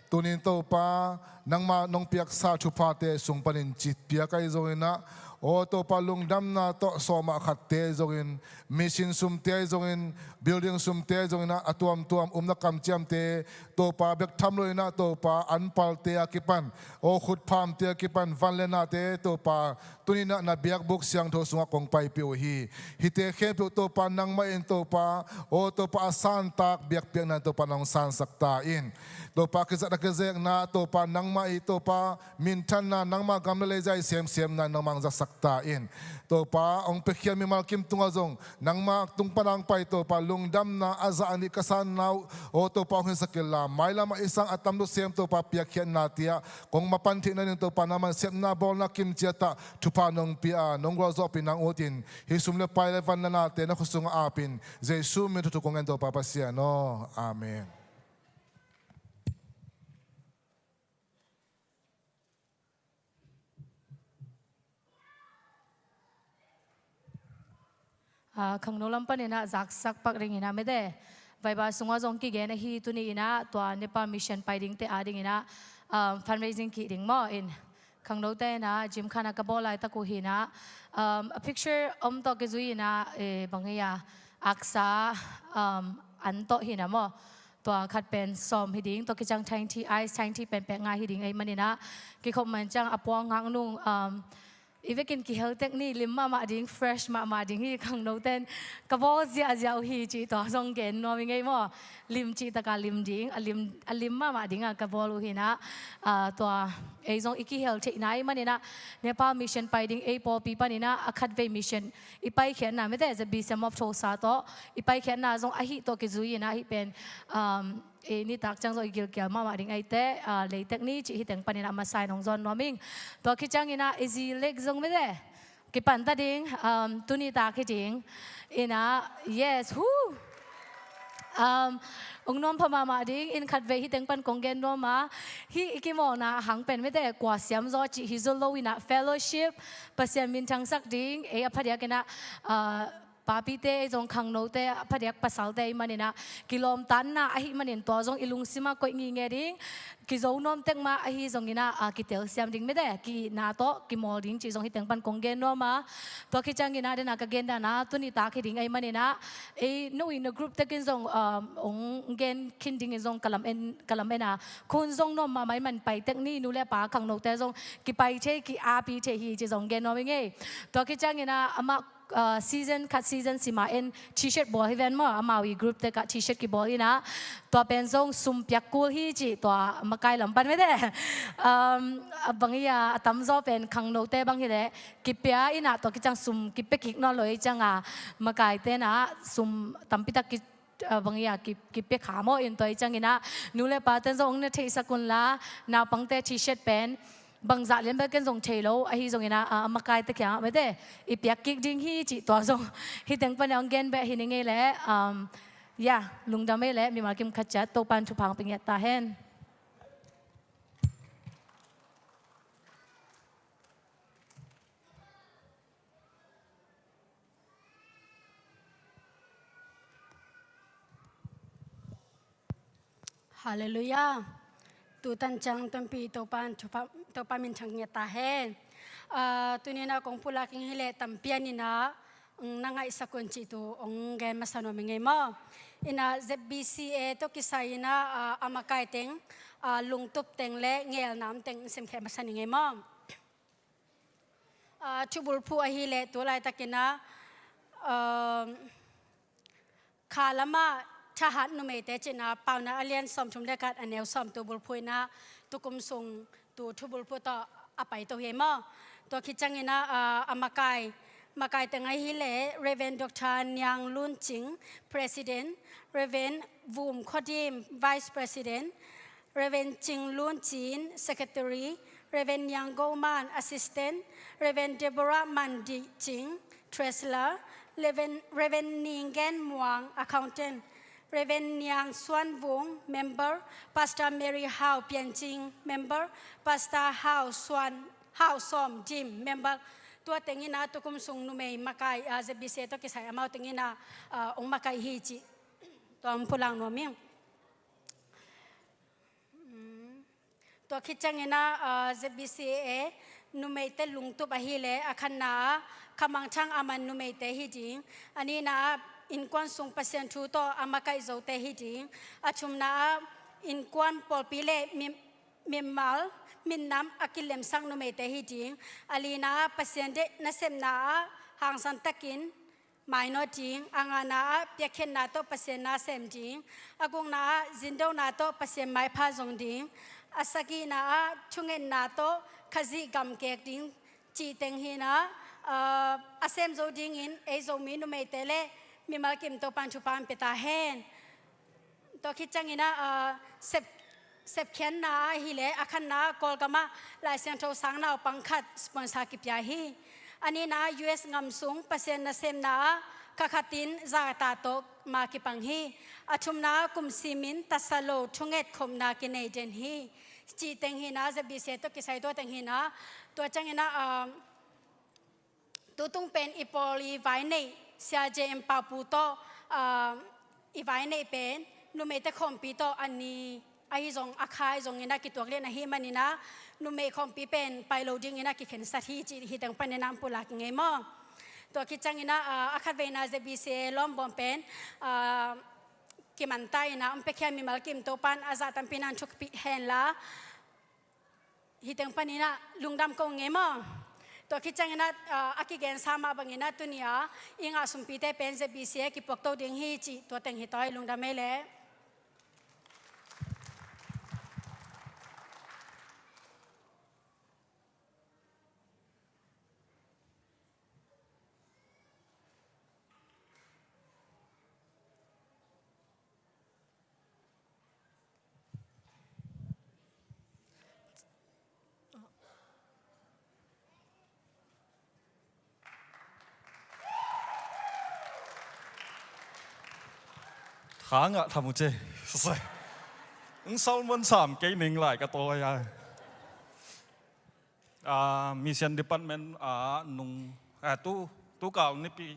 Tuni-in Topa, nangmah nong piaksa thuphate sung panin citpiak ahi zongin ah, aw Topa, lungdamna tawh sawmah khatte ahi zongin, mission sumte ahi zongin, building sumte ahi zongin ah, a tuamtuam umna kamciamte Topa bek tham lo-in ah, Topa anpalte a kipan, aw khutphamte a kipan van le nate Topa, tuni-in ah na biakbuk siangtho sungah kong paipih uh hi. Hihte khempeuh Topa nangmah in Topa, aw Topa, a santak biakpiakna Topa nong sansak ta in. Topa kizat a kizekna Topa nangmah i Topa minthanna, nangmah gam le lei zia i semsemna nangmah hong zatsak ta in. Topa hong piakhia mimal kim tungah zong nangmah tung pan hong pai Topa lungdamna a zah a nih ka sanna uh, aw Topa hong hisak inla, mailamah i sang a tamzaw sem Topa piakkhiatnate ah kong mapan theihna ding Topa nangman sepna bawlna kim ciat ah thupha nong pia a, nong gualzawhpih nang ut in, hih sum le pai le van le nate na khut sungah ap in, Jesu min thuthu kong ngen Topa Pasian aw. Amen. Ah, khangno lam panin ah zaksak pak dingin ah mete, Viber sungah zong kigen ahi, tuni-in ah tua Nepal Mission pai dingte adingin ah, um, fundraising kih ding maw in, khangnote in ah gymkhana ka bawl laitak uh hi-in ah, um, a picture om tawh kizui-in ah, eh, bang hi a, aksa, um, an tawh hi-in ah maw. Tua khat pen sawm hi ding, tua kiciang thaingthi, ice thaingthi penpek nga hi ding ahih manin ah, kikhop man ciang a puang ngak nung, um, i vekin kihel tek ni, lim mahmah ding, fresh mahmah ding hi, khangnote'n ka bawl ziahziah uh hi cih tua zong gen nuam ing ei maw. Lim cihtak a lim ding, a lim, a lim mahmah ding a ka bawl uh hi-in ah, ah, tua ei zong i kihel theihna ahih manin ah, Nepal Mission pai ding ei pawlpi panin ah a khatvei mission i paikhiatna mete, Z B C Motulsa tawh i paikhiatna zong ahih tawh kizui-in ah hih pen, um, ei nitak ciang zong i gilkial mahmah ding ahih teh, ah, leitek ni cih hih teng panin ah masa-in hong zawn nuam ing. Tua khit ciangin ah i zi lek zong mete, Kipan ta ding, um, tuni tak hi ding. Ina, yes, hu. Um, ong nuam pha mahmah ding, in khat vei hi teng pan kong gen nuam a. Hi i kimawlna hang pen mite kua siam zaw cih hi zul lo ina fellowship, Pasian minthangsak ding, ei a phadiak ina, uh, papite, ei zong khangnote, a phadiak pasalte, ei manina, kilawmtanna, ahi manin tua zong i lungsima koih ngingei ding, kizo nuam tek mah, ahi zongina, a, kitelsiam ding mite, ki-itna tawh, kimawl ding, cih zong hi teng pan kong gen nuam a. Tua khit ciangina, dena ka gen dana, tuni tak hi ding, ei manina, ei, no in a group tekin zong, um, ong gen khin dingin zong ka lam en, ka lam ena. Khun zong nuam mahmah i man pai tek ni, nu le pa, khangnote zong, kipai thei, ki-api thei hi, cih zong gen nuam i ngei. Tua khit ciangina, amah, uh, season khat season sima en t-shirt bawl hi ven maw, amau i group te ka t-shirt kibawl ina, tua pen zong sum piak kul hi cih tua makai lam pan mete. Um, a bang ia a tamzaw pen khangnote bang hileh kipia ina tua kiciang sum kipia kik nawn lo i cianga makai tena sum tampitak ki, uh, bang ia ki, kipia kha maw in tua i ciangina nu le pa ten zong ong na theisak unla naupangte t-shirt pen bangzah lian bel ken zong thei lo, ahi zongina, a, a makaite kiangah mete, i piak kik ding hi cih tua zong hi teng pan ong gen beh hi ni ngei leh, um, ya, lungdam ei leh, mimal kim khat ciat, Topan thupha ong pia ngiat ta hen. Halleluiah. Tutan ciang tampi Topa, Topa, Topa minthang ngiat ta hen. Ah, tunina kong pulak ing hileh tampi a nina, mm, na ngaihsak un cih tu ong gen masa nuam ing ei maw. Ina Z B C A tawh kisai ina, ah, a makai teng, ah, lungtup teng le ngelnam teng simkheh masa ning ei maw. Ah, thubulphu ahileh tu laitakina, um, kha lama thahat numeite cina Paunak a lian sawmthum le khat a neu sawmtu bulphu ina tukum sung tu thubulphu tawh a paito hi maw. Tua khit ciangina, ah, a makai, makai teng ahileh Reverend Doctor Niang Lun Cing, President, Reverend Vum Khodim, Vice President, Reverend Cing Lun Cin, Secretary, Reverend Niang Go Man, Assistant, Reverend Deborah Man Dih Cing, Treasurer, Reverend, Reverend Ning Gen Muang, Accountant, Reverend Niang Suan Vung, Member, Pastor Mary Hau Pian Cing, Member, Pastor Hau Suan, Hau Sawm Dim, Member. Tua tengina tukum sung numei makai, ah, Z B C A tawh kisai amau tengina, ah, ong makai hi cih tua ong pulak nuam ing. Tua khit ciangina, ah, Z B C A numeite lungtup ahileh a khatna ah khamangthang a man numeite hi ding. A nina ah innkuan sung Pasian thu tawh a makaih zote hi ding. A thumna ah innkuan pawlpi le mi, mimal minnam a kilemsak numeite hi ding. A lina ah Pasian deih nasepna ah hangsantakin mainawt ding, a ngana ah piakkhiatna tawh Pasian na sem ding, a gukna ah zindona tawh Pasian maipha zong ding, a sagihna ah thungetna tawh Khazih gam kek ding, cih teng hina, ah, a sem zo dingin ei Zomi numeite le mimal kim Topan thupha ong pia ta hen. Tua khit ciangina, ah, sep, sepkhiatna ahileh a khatna ah Kawlgam ah Lai Siangtho sang naupang khat sponsor kipia hi. A nina ah U S ngam sung Pasian nasemna ah kha khatin zata tawh ma kipang hi. A thumna ah kum simin tatsa lo thunget khopna kinei den hi. Cih teng hina Z B C A tawh kisai tua teng hina. Tua ciangina, ah, tutung pen i pawl i vai neih Sia J M Pau Pu tawh, ah, i vai neih pen numeite khawmpi tawh a ni ahi zong a kha ahi zongina kituak lian ahi manina numei khawmpi pen pai lo dingina kikhensat hi cih hi teng panina ong pulak ing ei maw. Tua khit ciangina, ah, a khatveina Z B C A lawmbawm pen, ah, kimanta ina ong piakhia mimal kim Topan a zah tampi na ong thupih henla. Hi teng panina lungdam ko ngei maw. Tua khit ciangina, ah, a kigensa mah bangina tunia i ngah sumpite pen Z B C A kipuakto ding hi cih tua teng hi tawi lungdam ei leh. Khangah thamuce. Ng salmon sam kei ning lai ka tawi a. Ah, mission department ah nung ah, tu tu kal nipi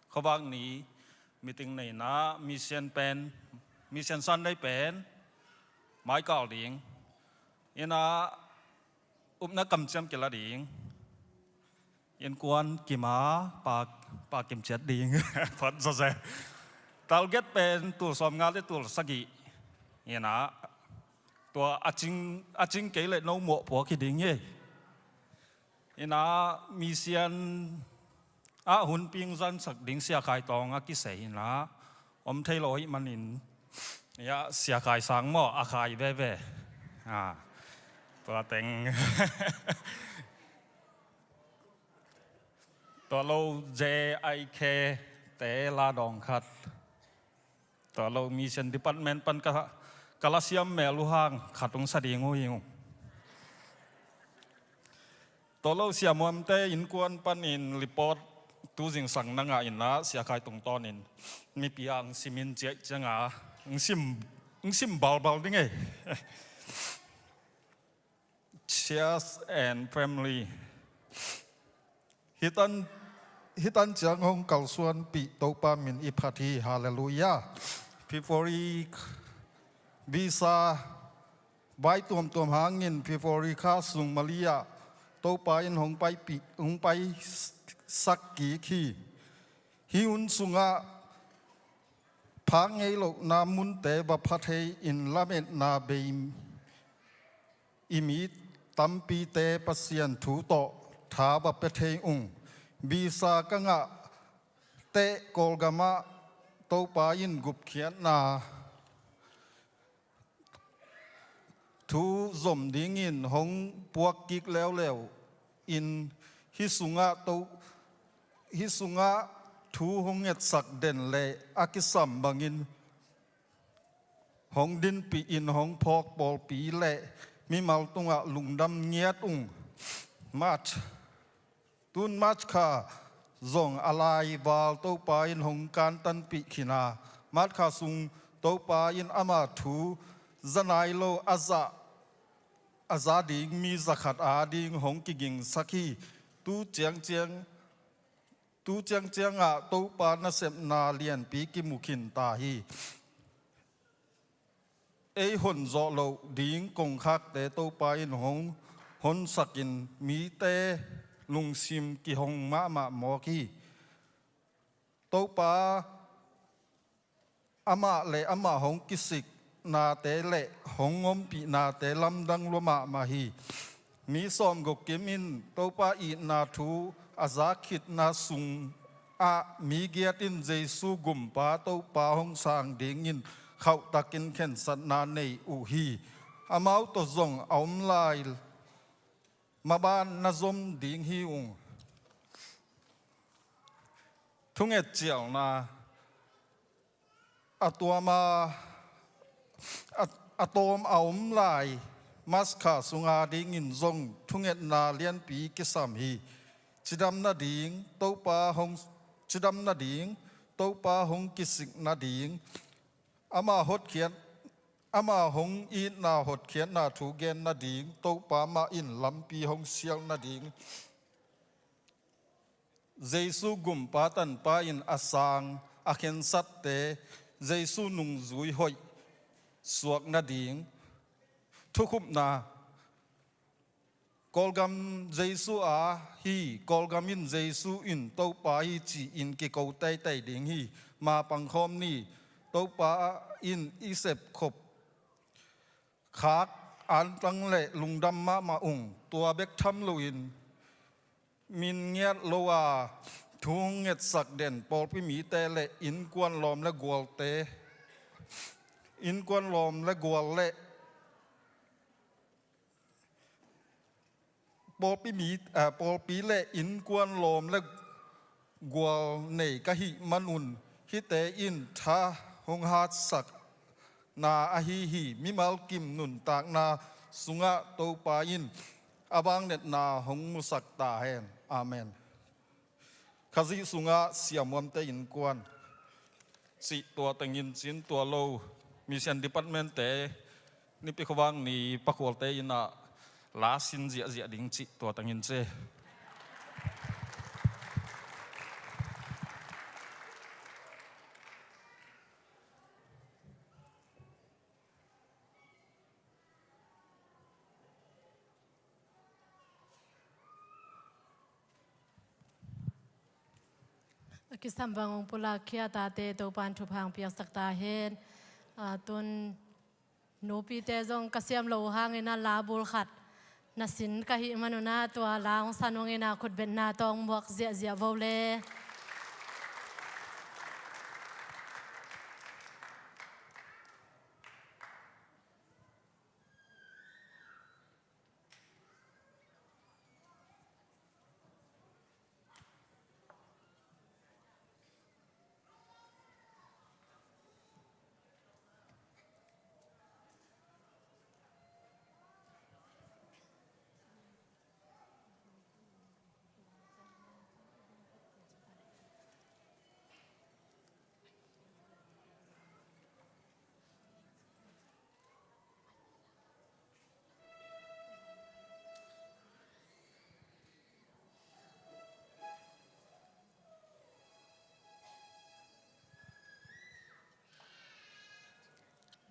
khuavak ni meeting neina mission pen, mission Sunday pen mai kal ding. Ina upna kamciam kila ding. Innkuan kima pa, pa kimciat ding. Phat zose. Target pen tul sawmnga le tul sagih. Ina tua a cing, a cing kei le no mawhpuak hi ding hi. Ina mission ah hun pingzansak ding Sia Khai Tawng a kisei ina om thei lo hi manin, ya, Sia Khai Sang maw a khai veve. Ah, tua teng. Tua lo J I K te la dawng khat. Tua lo mission department pan ka, ka la siam mel uh hang khat ung sa ding uh hi ung. Tua lo siamuamte innkuan panin report tu zingsang na ngah ina Sia Khai tungtawnin mipi ang simin ciaih cianga ng sim, ng sim balbal ding ei. Church and family. Hitan, hitan ciang hong kalsuanpih Topa min i phat hi. Halleluiah. February visa vai tuamtuam hangin February kha sung Malia Topa in hong paipih, hong paisak kik hi. Hi hun sungah phak ngei lohna munte va pha thei in lametna bei i mi tampite Pasian thu tawh tha va pia thei ung. Visa ka ngah teh Kawlgamah Topa in gupkhiatna thu zom dingin hong puak kik leuleu in hi sungah to, hi sungah thu hong ngetsak den le a kisam bangin hong dinpih in hong phawk pawlpi le mimal tungah lungdam ngiat ung. March. Tun March kha zong a laival Topa in hong kantanpih khin a, March kha sung Topa in ama thu za nai lo a za, a za ding mi zakhat ading hong kigingsak hi. Tu ciangciang, tu ciangciangah Topa nasepna lianpi kimu khin ta hi. Ei hon zawh loh ding kongkhakte Topa in hong honsakin mite lungsim kihong mahmah mawk hi. Topa amah le amah hong kisiknate le hong ompihnate lamdang lua mahmah hi. Mi sawmguk kim in Topa itna thu a za khitna sungah mi giat in Jesu Gumpa Topa hong sang dingin khauhtakin khensatna nei uh hi. Amau tawh zong a om lai maban na zom ding hi ung. Thunget cialna a tuama a, a tawm a om lai March kha sunga dingin zong thungetna lianpi kisam hi. Cidam nading Topa hong, cidam nading Topa hong kisik nading, ama hotkhiat, ama hong itna hotkhiatna thu gen nading Topa mah in lampi hong sial nading, Jesu Gumpa Tanpa in a sang a khensatte Jesu nungzui hoih suak nading. Thukhupna. Kawlgam Jesu a hi. Kawlgam in Jesu in Topa hi ci-in kiko teitei ding hi. Ma pangkhawm ni. Topa in i sepkhop khak antang le lungdam mahmah ung. Tua bek tham loin min ngiat lo a thu hong ngetsak den pawlpi mite le innkuan lawm le gualte, innkuan lawm le gual le pawlpi mi, ah, pawlpi le innkuan lawm le gual nei ka hih manun hihte in tha hong hatsakna ahi hi. Mimal kim nuntakna sungah Topa in a vangliatna hong musak ta hen. Amen. Khazih sungah siamuamte innkuan. cih tua tengin cin tua lo, Mission Department te Nipi khuavak ni pakhualte in ah la sin ziahziah ding cih tua tengin ci. A kisam bang hong pulak khia tate Topa'n thupha hong piaksak ta hen. A, tun nupite zong ka siam lo uh hangin a la bul khat na sin ka hih manun a tua la hong san hong in a khutbetna tawh hong muak ziahziah vo le.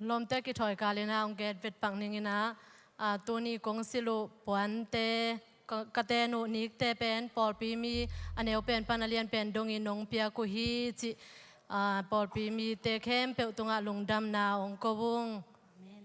Lawmte kithawi kal in a hong gen vet pak ning in a, a, tuni kong silh uh puante, ka, ka ten uh nikte pen pawlpi mi a neu pen pan a lian pen dongin hong piak uh hi cih, a, pawlpi mite khempeuh tungah lungdamna hong ko ung. Amen.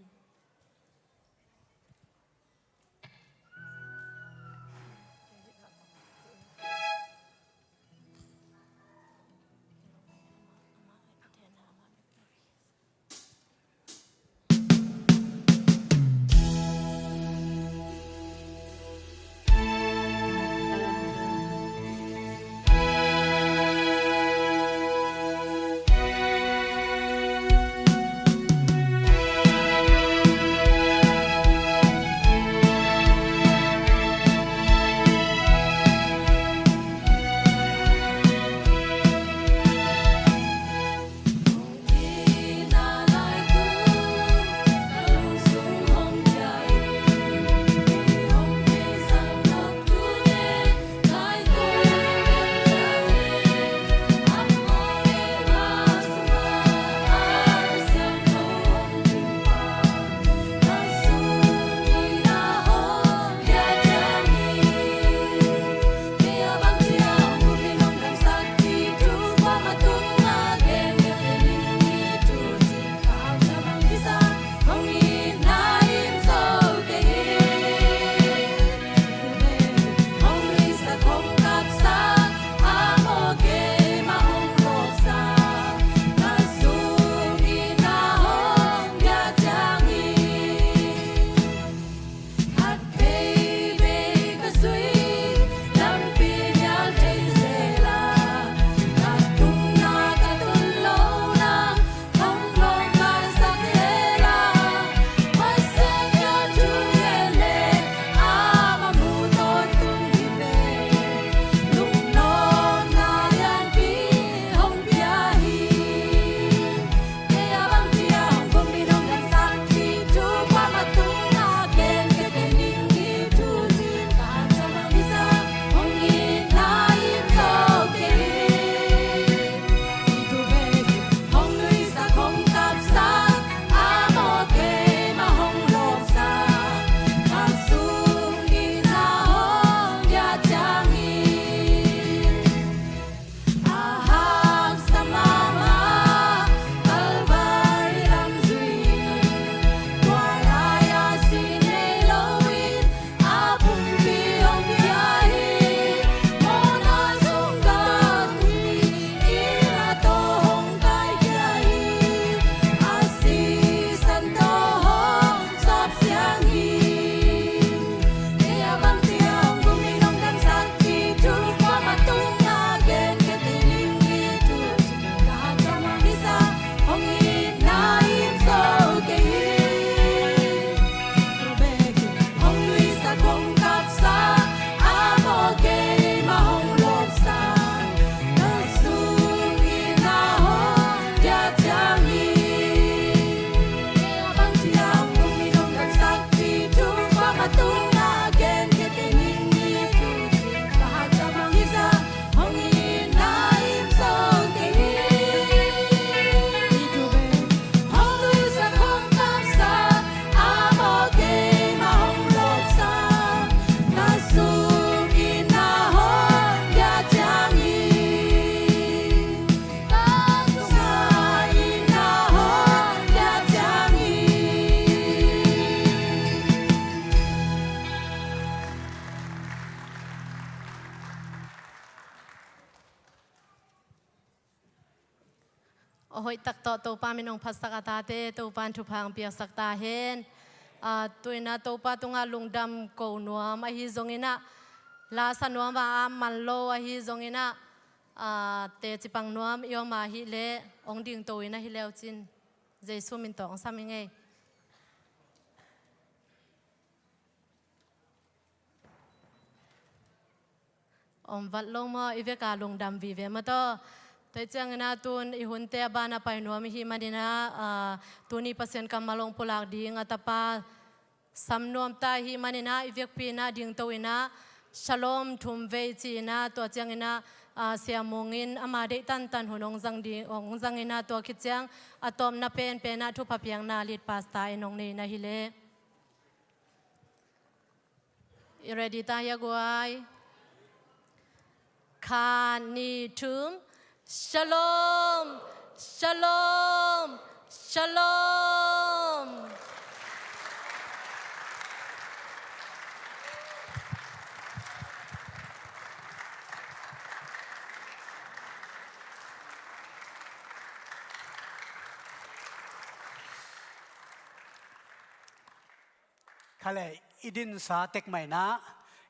A hoih tak tawh Topa min hong phatsak a tate, Topa in thupha hong piaksak ta hen. Ah, tu-in ah Topa tungah lungdam ko nuam ahi zongin ah, la sa nuam a, a man lo ahi zongin ah, ah, teci pang nuam i om a hih leh hong dingto in ahi leu cin, Jesu min tawh hong sam ing ei. Om vat lo maw, i vek a lungdam vive maw taw. Tua ciangin ah tun i hunte a ban a pai nuam i hih manin ah, ah, tuni Pasian kammal hong pulak ding a tapa sam nuam ta i hih manin ah, i vekpi in ah dingto in ah, Shalom thum vei ci-in ah, tua ciangin ah, ah, Sia Mung in ama deih tantan hun hong zang ding, hong zangin ah, tua khit ciang a tawpna penpen ah thupha piakna lead pastor in hong nei in ahi leh. I ready ta hia guai? Khat, nih, thum. Shalom! Shalom! Shalom! Kha leh, i dinsa tek mah in ah,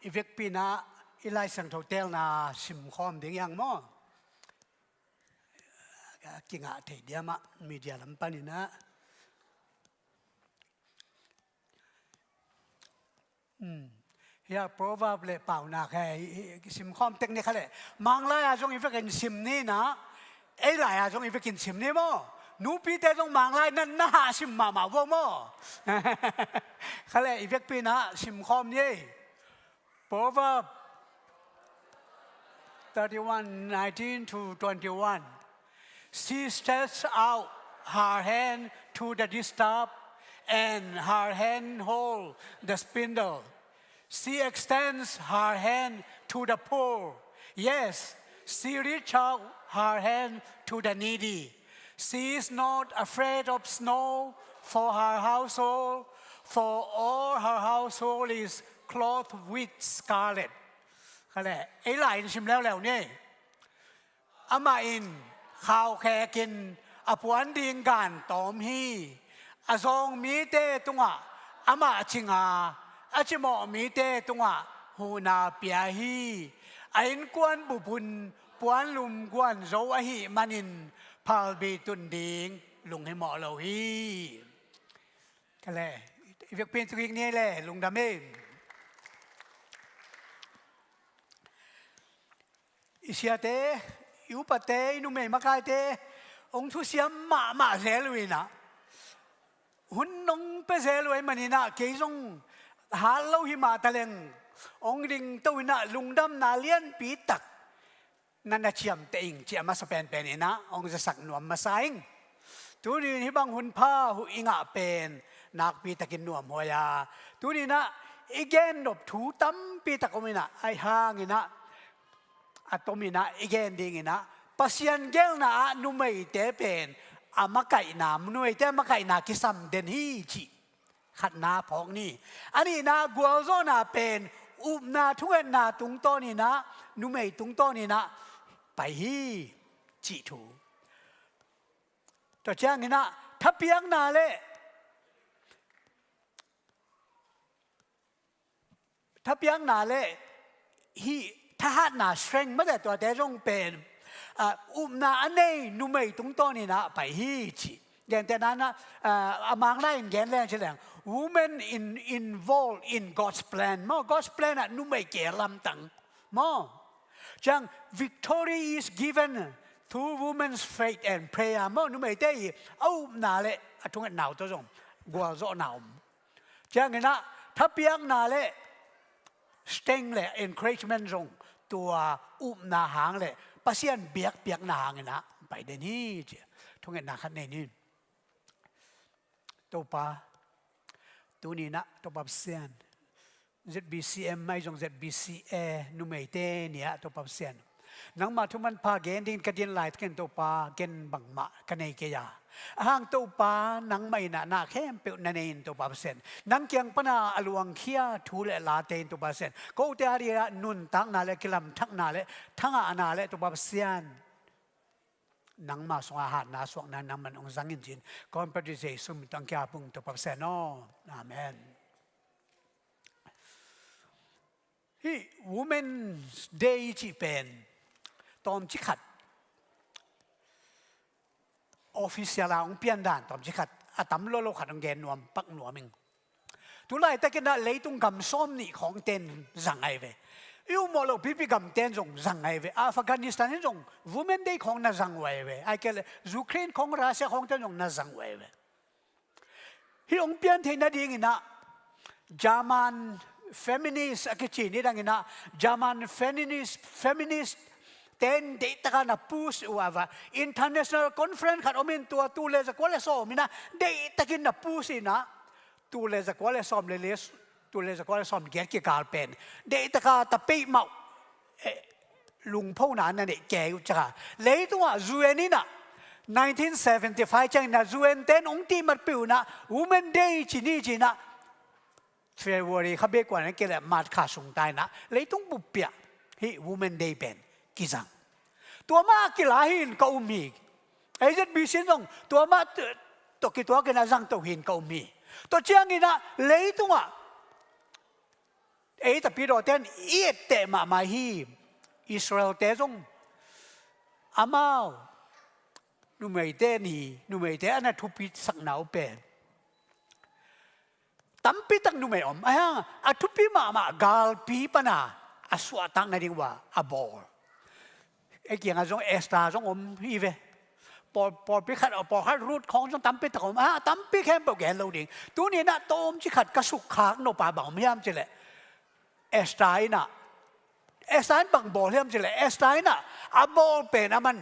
i vekpi in ah, i Lai Siangtho teelna simkhawm ding hi hang maw? Kingah thei diam ah, media lam panin ah. Hmm. Hia Proverb le Paunak he, i, i, simkhawm tek ni kha leh. Mang lai-a zong i vekin sim ni in ah, ei lai-a zong i vekin sim ni maw? Nupite zong Mang lai na, na hah sim mahmah uh maw? Kha leh, i vekpi in ah simkhawm ni ei. Proverb thirty-one, nineteen to twenty-one. She stretched out her hand to the distaff, and her hand hold the spindle. She extends her hand to the poor. Yes, she reaches out her hand to the needy. She is not afraid of snow for her household, for all her household is clothed with scarlet. Kha leh, ei lai-in sim leuleu ni. Amah in khaukhek in a puan ding gan tawm hi. A zawng mite tungah amah cing a, a cimawh mite tungah huhna pia hi. A innkuan bup un puanlum guanzo ahih manin phalbi tun ding lunghimawh lo hi. Kha leh, i vekpi in tu kik ni ei leh, lungdam ei. I siate, i upate, i numei makaite hong thusiam mahmah zel uh in ah, hun hong pia zel uh ahih manin ah, kei zong hat lo hi mah taleng, hong dingto in ah lungdamna lianpi tak na na ciamteh ing ci a masa penpen in ah hong zasak nuam masa ing. Tuni in hih bang hun pha huh i ngah pen nakpi takin nuamhuai a, tuni in ah i gen nop thu tampi tak om in ah, ahi hangin ah a tom in ah i gen ding in ah, Pasian gelna ah numeite pen a makaihna, numeite a makaihna kisam den hi cih khatna phawk ni. A nihna gualzawhna pen upna thungetna tungtawn in ah, numei tungtawn in ah pai hi cih thu. Tua ciangin ah thapiakna le thapiakna le hih thahatna, strength mate, tuate zong pen, ah, upna a nei numei tungtawn in ah pai hi ci. Gentehna in ah, ah, a Mang lai-in gen leng ci leng, women in, involved in God's plan maw, God's plan ah numei kei a lamtang maw. Ciang, victory is given through women's faith and prayer maw, numeite i a upna le a thungetna uh tawh zong gualzawhna om. Ciangin ah thapiakna le strength le encouragement zong tua upna hang le Pasian biakpiakna hangin ah pai den hi ci. Thungetna khat nei ni. Topa, tuni in ah Topa Pasian, Z B C M ahi zong Z B C A numeite ni ah Topa Pasian, nangmah thu manpha gen dingin ka din laitakin Topa, gen bangmah ka nei kei a, a hang Topa, nangmah in ah na khempeuh na nei in Topa Pasian, nang kiang pana a luangkhia thu le late in Topa Pasian, kote a dingin ah nuntakna le kilamthakna le thangahna le Topa Pasian, nangma sungah hatna suakna nangman hong zang in ci-in, ka honpa Jesu min tawh hong ki-ap ung, Topa Pasian aw. Amen. Hih Women's Day cih pen tawmcik khat official a hong pian dan tawmcik khat, a tam lolo khat hong gen nuam pak nuam ing. Tu laitakin ah leitung gam sawm nih khawngte in zang ahi ve. I ummawh loh pipi gamte in zong zang ahi ve. Afghanistan in zong Women Day khawng na zang uh ahi ve. Ahih kei leh Ukraine khawng, Russia khawngte in zong na zang uh ahi ve. Hih hong pian theih nadingin ah German feminist a kici ni dangin ah, German feminist, feminist ten deihtakin na push uh a, international conference khat om in, tua tul le zakua le sawm in ah deihtakin na push in ah, tul le zakua le sawm le le, tul le zakua le sawm giat kikal pen deihtakin ta peih mah uh, eh, lungphona na neih kei uh ciangin, leitungah U N in ah nineteen seventy-five ciangin ah U N ten hong cihmat peuh in ah Women Day ci ni ci-in ah, February kha bek uh ahih kei leh March kha sung ta in ah leitung buppi ah hih Women Day pen kizang. Tua mah kila hi-in ka um hi. A Z B C in zong tua mah t-, tawh kituakin ah zangto hi-in ka um hi. Tua ciangin ah leitungah ei tapidawte in i etteh mahmah hi. Israelte zong amau numeite ni, numeite a na thupisakna uh pen tampitak numei om. Ahi hang a thupi mahmah galpi pana a suahtak nading uh a bawl. Ei kiangah zong Esther zong om hi ve. Pawl, pawlpi khat, pawlkhat Ruth khawng zong tampitak om. A tampi khempeuh gen lo ding. Tuni in ah tawmcik khat ka sukkhak nop a bang om hiam cih leh, Esther in ah, Esther in bang bawl hiam cih leh, Esther in ah a bawl pen aman,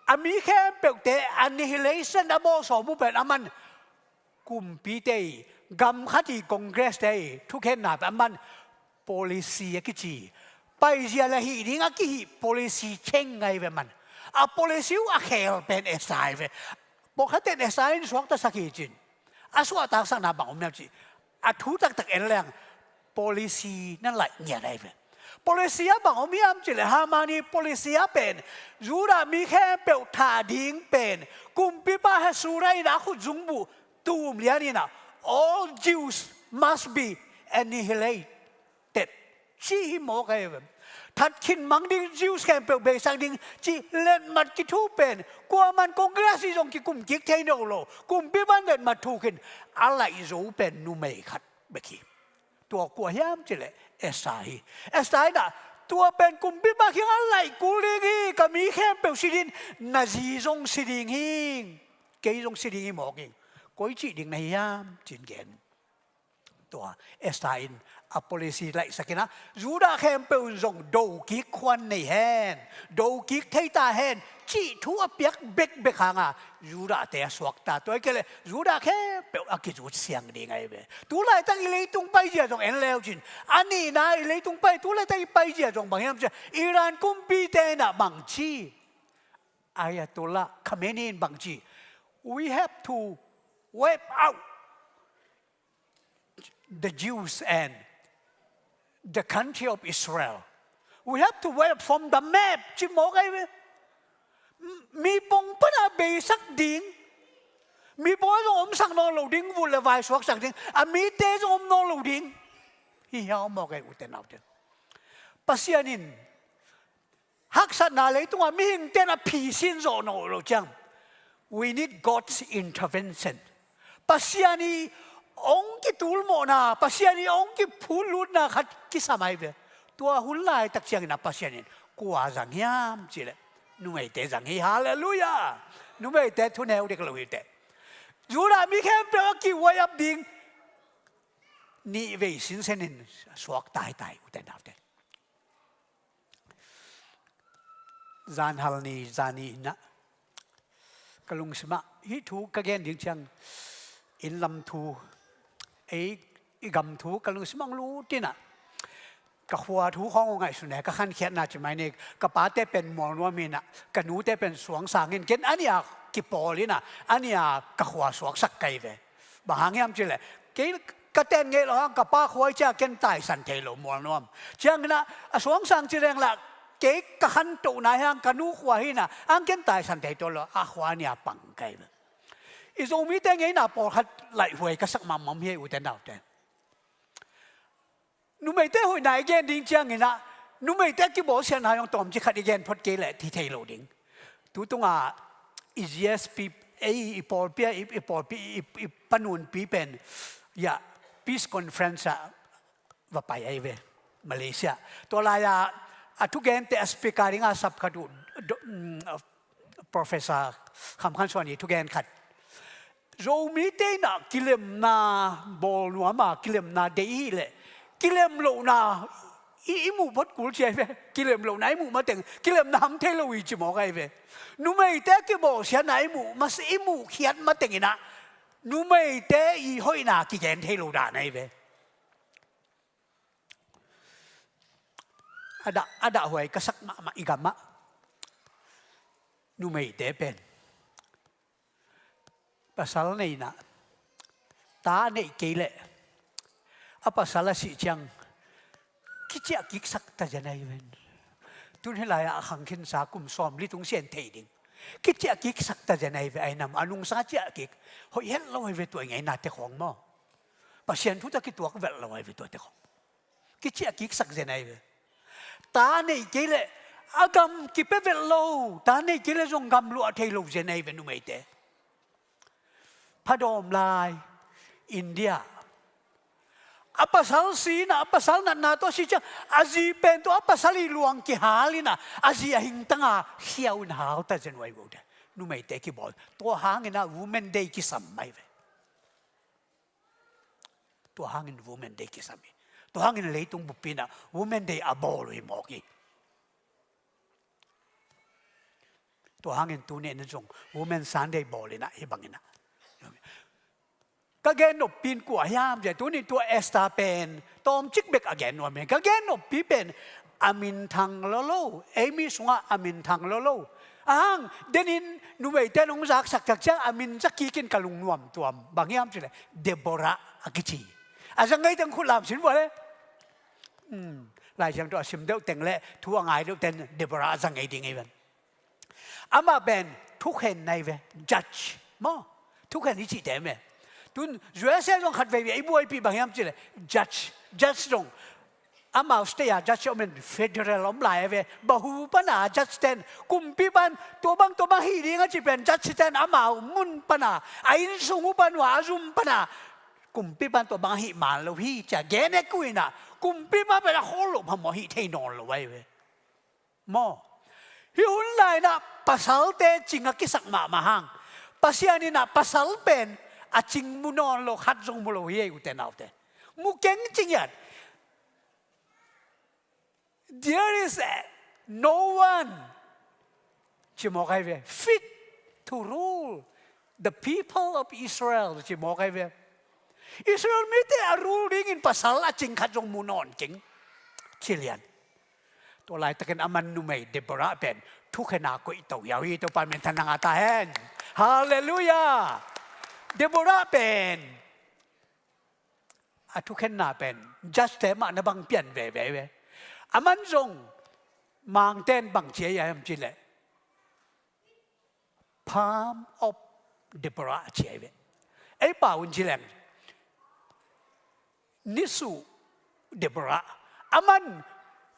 a mi khempeuhte annihilation a bawl sawm uh pen aman, kumpite i, gam khat i Congress te i thukhenna pen aman policy a kici, paizia le hih ding a kihih policy cheng ahi ve aman. A policy uh a khel pen Esther ahi ve. Pawlkhatte in Esther in suaktasak hi ci-in a suahtaksakna bang om hiam cih a thu taktak en leng policy na laih ngiat ahi ve. Policy ah bang om hiam cih leh, Haman i policy ah pen Judah mi khempeuh thah ding pen kumpipa Ahasuerus in a khutzungbuh tum lian in ah, "All Jews must be annihilated," ci hi mawk ahi ve. That khin mang ding, Jews khempeuh beisak ding cih letmat kithu pen kuaman Congress i zong kikum kik thei nawn lo, kumpipa in letmat thu khin a laih zo pen numei khat bek hi. Tua kua hiam cih leh Esther hi. Esther in ah, "Tua pen kumpipa kiangah laih kul ding hi, ka mi khempeuh si ding, na zi zong si ding hi, kei zong si ding hi mawk hi. Koi cih ding na hi hiam?" ci-in gen. Tua Esther in a policy laihsak in ah, Judah khempeuh in zong do kik khuan nei hen, do kik thei ta hen cih thu a piak bekbek hang a, Judahte a suakta. Tua ahih kei leh Judah khempeuh a kizut siang ding ahi ve. Tu laitak i leitung paizia zong en le uh cin, a nihna i leitung pai, tu laitak i paizia zong bang hiam cih leh, Iran kumpite in ah bang ci, Ayatollah Khamenei in bang ci, "We have to wipe out the Jews and the country of Israel. We have to wipe from the map," ci mawk ahi ve. Mi pong pana beisak ding, mi pong ah zong omsak nawn lo ding, vut le vai suaksak ding, a mite zong om nawn lo ding. Hi hiau mawk ahi, ute naute. Pasian in haksatna leitungah mihingte in a phisin zawh nawn lo ciang, we need God's intervention. Pasian i hong kitulmawhna, Pasian i hong kiphutlutna khat kisam ahi ve. Tua hun laitak ciangin a Pasian in kua zang hiam cih leh, numeite zang hi. Halleluiah. Numeite thuneu dek lo hi teh. Judah mi khempeuh a ki-wipe up ding nihvei sinsen in suak taitai, ute naute. Zanhal ni, zan ni in ah ka lungsim ah hih thu ka gen ding ciang, inn lam thu, ei, i gam thu ka lungsim ah hong lut in ah, ka khua thu khawng hong ngaihsun e. Ka khankhiatna ci mai ni, ka pate pen Mualnuam hi in ah, ka nute pen Suangsang in, ken a nih a kipawl in ah, a nih a ka khua suaksak ka hi ve. Bang hang hiam cih leh, kei ka ten ngei lo hang, ka pa khua hi ciang ken taisan thei lo, Mualnuam. Ciangin ah, a Suangsang ci leng lah, Kei ka khantohna hi hang, ka nu khua hi na, ang ken taisan thei tuan lo, a khua nia pang ka hi ve. I Zomite ngeina pawlkhat laihhuai ka sak mahmah hi, ute naute. Numeite hoihna i gen ding ciangin ah, numeite kibawlsiatna zong tawmcik khat i gen phot kei leh thi thei lo ding. Tutunga i G S P, ei i pawlpi ah, i, i pawlpi, i, i panunpi pen, ya, Peace Conference ah va pai ahi ve, Malaysia. Tua lai-a a thugente a speaker dinga sap khat uh, do-, mm, Professor Kham Khan Suan i thugen khat. Zomite in ah kilemna bawl nuam a, kilemna deih i hih leh, kilem lohna i, i muh phot kul ci ahi ve. Kilem lohna i muh mateng, kilemna ham thei lo hi ci mawk ahi ve. Numeite kibawlsiatna i muh, mas i muh khiat mateng in ah, numeite i hoihna kigen thei lo dan ahi ve. A dah, a dahhuai ka sak mahmah i gamah. Numeite pen pasal nei in ah, ta neih kei leh, a pasal a sih ciang kiciah kiksak ta zen ahi ven. Tun hih lai-ah a khang khinsa kum sawmli tung sian thei ding. Kiciah kiksak ta zen ahi ve, ai nam a nungsang a ciah kik. Hoih het lo ahi ve tua i ngeina te khawng maw. Pasian thu tawh kituak velh lo ahi ve tua te khawng. Kiciah kiksak zen ahi ve. Ta neih kei leh a gam kipia velh lo, ta neih kei leh zong gam luah thei lo zen ahi ve numeite. Phadawm lai India, a pasal si in ah, a pasal natna tawh si ciang, a zi pen tawh a pasal i luang kihal in ah, a zi a hingtanga khiau in hal ta zen uh ahi ve ute. Numeite kibawl. Tua hangin ah Women Day kisam ahi ve. Tua hangin Women Day kisam hi. Tua hangin leitung buppi in ah Women Day a bawl uh hi mawk hi. Tua hangin tuni in zong Women Sunday bawl in ah hih bangin ah. Ka gen noppi in kua hiam cih leh, tuni tua Esther pen tawmcik bek a gen nuam hi. Ka gen noppi pen a minthang lolo, ei mi sungah a minthang lolo. Ahang, denin numeite nong zaksak tak ciang a min za kikin ka lungnuam tuam. Bang hiam cih leh Deborah a kici. A za ngei teng khut lam sin vua le. Hmm, Lai Siangtho a sim deuh teng le thu a ngai deuh ten Deborah a za ngei ding hi ven. Amah pen thukhen ahi ve, judge maw. Thukhen i cihte meh. Tun U S A zong khat veivei i buaipih bang hiam cih leh judge, judge zong amau state a judge om in, federal om lai a ve. Bahu pana judge ten, kumpi pan tua bang tua bang hih ding a ci pen judge ten amau mun pana, a innsung uh pan uh a, a zum pana kumpi pan tua bang hih man lo hi ci a gen ek uh in ah, kumpi pan pen a khawl loh phamawh hih thei nawn lo ahi ve. Maw. Hih hun lai-in ah pasalte cing a kisak mahmah hang, Pasian in ah pasal pen a cing mu nawn lo khat zong mu lo hi ei, ute naute. Mu keng cing hiat. There is a, no one, ci mawk ahi ve, fit to rule the people of Israel, ci mawk ahi ve. Israel mite a rule dingin pasal a cing khat zong mu nawn keng, ci lian. Tua laitakin aman numei Deborah pen thukhen a koih to hiau hi. Topa minthan nang a ta hen. Halleluiah. Deborah pen a thukhenna pen judge te mah na bang pian veve ve. Aman zong Mangten bang ci a hiam cih leh Palm of Deborah ci ahi ve. Ei pau in ci leng, nisuh Deborah. Aman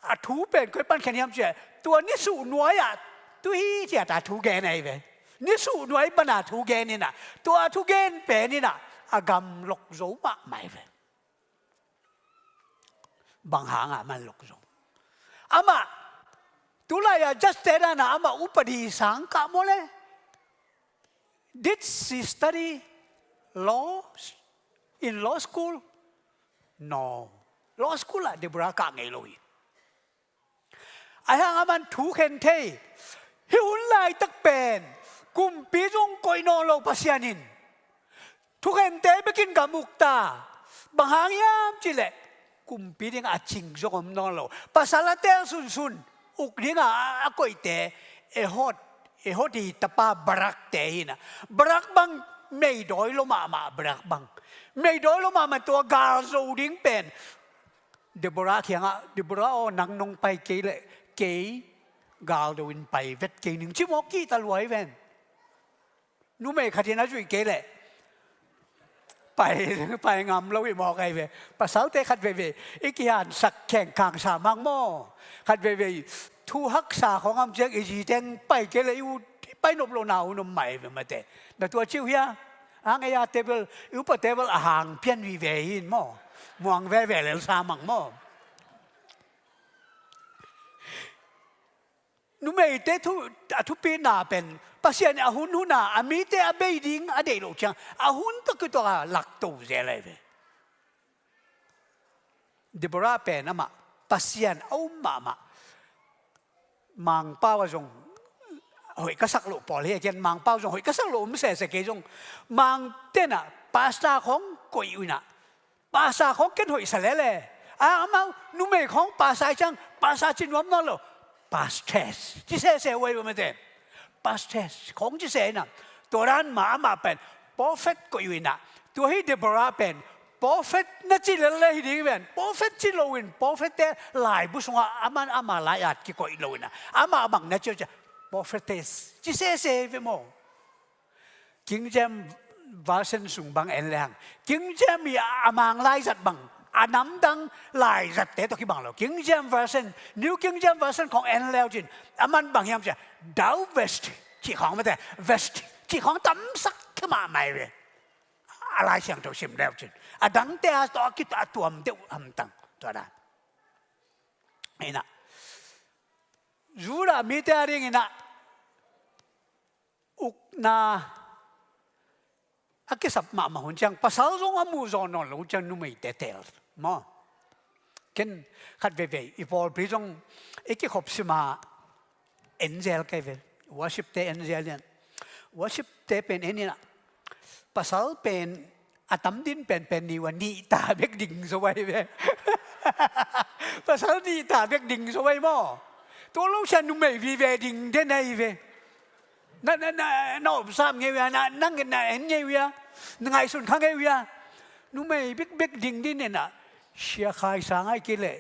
a thu pen koi pan khen hiam cih leh, tua nisuh nuai-ah tu hi ci a ta thu gen ahi ve. Nisuh nuai pana thu gen in ah, tua thu gen pen in ah a gam lok zo mahmah ahi ve. Bang hangah man lok zo? Amah tulai-a judge te dan a amah upadi sang kah maw le? Did she study law in law school? No. Law school ah Deborah kah ngei lo hi. Ahi hang aman thu khen thei. Hih hun laitak pen kumpi zong koih nawn lo Pasian in thukhente bekin gam uk ta. Bang hang hiam cih leh kumpi dingah a cing zong om nawn lo. Pasal a tel sunsun uk dingah a, a koihte Ehud, Ehud i tapa Barak te hi in ah. Barak bang meidawi lo mahmah, Barak bang meidawi lo mahmah. Tua gal zo ding pen Deborah kiangah, Deborah aw, nang nong pai kei leh kei galdo in pai vet kei ning ci mawk kihta lua hi ven. Numei khat in a zuih kei leh pai, pai ngam lo hi mawk ahi ve. Pasalte khat veivei i kihansak khengkhang sa mang maw? Khat veivei thu haksa khawng a om ciang i zi teng pai kei leh i ut, i pai nop lohna hun om mah ahi ve mate. Na tua ci uh hia? Ang ei a table, i upa table a hang pian vive hi in maw? Muang veve lel sa mang maw? Numeite thu, a thupina pen Pasian in a hun huna a mite a bei ding a deih loh ciang a hun tawh kituak a lakto zel ahi ve. Deborah pen amah Pasian a um mahmah. Mangpau a zong hoih ka sak loh pawl hi a, ken Mangpau zong hoih ka sak loh om sese kei zong, Mang tenah pastor khawng koih uh inah, pastor khawng ken hoihsa lele. A, amau numei khawng pastor ahi ciang pastor ci nuam nawn lo. Pastors ci sese uh ahi ve mate. Pastors khawng ci se inah, tua dan mah amah pen prophet koih uh inah, tua hi Deborah pen prophet na ci lele hi ding ven. Prophet ci lo in, prophet te laibu sungah aman ama lai-at kikoih lo inah, amah bang na ci uh ciang prophetess ci sese ve maw? King James Version sung bang en lehang, King James i a mang laizat bang, a namdang laizatte tawh kibang lo. King James Version, New King James Version khawng en leu cin, aman bang hiam cia, thou vest cih khawng mate, vest cih khawng tamsak khe mahmah hi ve. A Lai Siangtho sim leu cin, a dangte a tawh a kituah a tuam deuh hamtang tua dan. Inah Judah mite a ding inah ukna a kisap mahmah hun ciang, pasal zong a muh zaw nawn lo hun ciang numeite teel maw? Ken khat veivei i pawlpi zong i kikhop sima en zel kei ve. Worship te en zel in, worship te pen en inah, pasal pen a tam din penpen ni uh a, nihta bek ding zo ahi ve. Pasal nihta bek ding zo ahi maw? Tua lo sia numei vive ding den ahi ve. Na, na, na, na opsam ngei uh hia, na, na, na en ngei uh hia, na ngaihsun kha ngei uh hia. Numei bekbek ding din inah, Sia Khai Sang ahih kei leh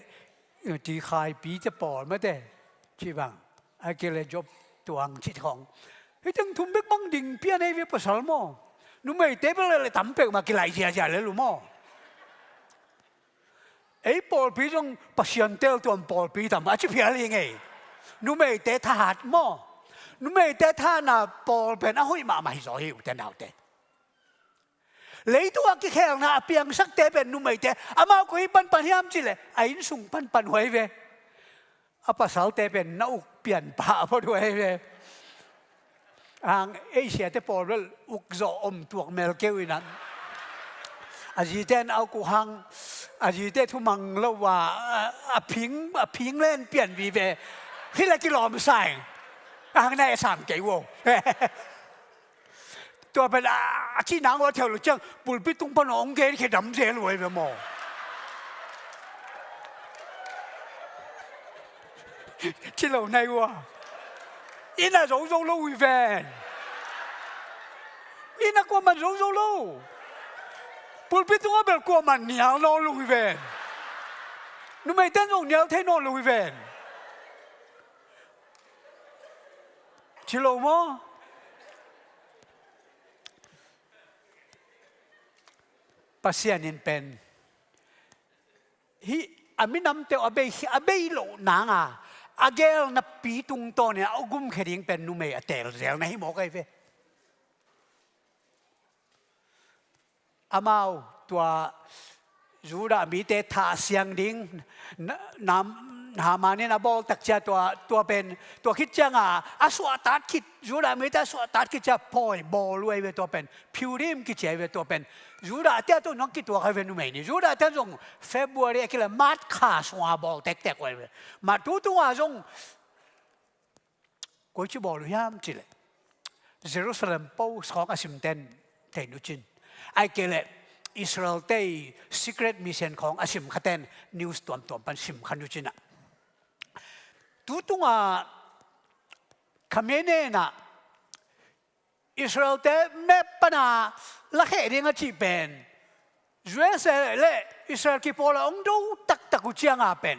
Ti Khai Pi te pawl mate, ci bang, ahih kei leh Job Tuang ci khawng. Hih teng thum bek bang ding pian ahi ve pasal maw? Numeite bel leh tam peuhmah kilaih ziazia lel uh maw? Ei pawlpi zong Pasian teel tuam pawlpi tam a ci phial hi ngei. Numeite thahat maw? Numeite thahatna pawl pen a hoih mahmah hi zaw hi, ute naute. Leitung a kikhelna a piangsakte pen numeite, amau koi panpan hiam cih leh a innsung panpan uh ahi ve. A pasalte pen na uk pian pah phot uh ahi ve. Ang ei siate pawl bel uk zawh om tuak mel kei uh inah, a zite in a uk uh hang, a zite thumang lo a, a phing, a phing len pian vive. Hih leh kilawm sa ing. Ang na e sam kei uh. Tua pen a, a cih nang uh a theu lo ciang pulpit tung pan hong gen khia dam zel uh ahi ve maw? Ci lo nai uh a. Inn ah zo zo lo uh hi ven. Inn ah kuaman zo zo lo. Pulpit tungah bel kuaman nial nawn lo uh hi ven. Numeite in zong nial thei nawn lo uh hi ven. Ci lo maw? Pasian in pen hih a minamte uh a bei, a bei loh nanga a gel napi tungtawnin a gumkhia ding pen numei a teel zel na hi mawk ahi ve. Amau tua Judah mite thah siang ding, na, na, Haman in a bawl tak cia tua, tua pen, tua khit cianga a suahtat khit, Judah mite a suahtat khit cia pawi bawl uh ahi ve tua pen, Purim kici ahi ve tua pen. Judah te a tawh nong kituak ahi ve numei ni. Judah te zong February a kileh March kha sunga bawl tektek uh ahi ve. Mah tu tunga zong koici bawl uh hiam cileh Jerusalem Post khawng a simten thei nucin, ahih kei leh Israel te secret mission khawng a sim khaten news tuamtuam pan sim kha nucin ah, tu tunga Khamenei in ah Israel te map pana lakheh ding a cih pen U S A le Israel kipawl a hong do taktak uh cianga pen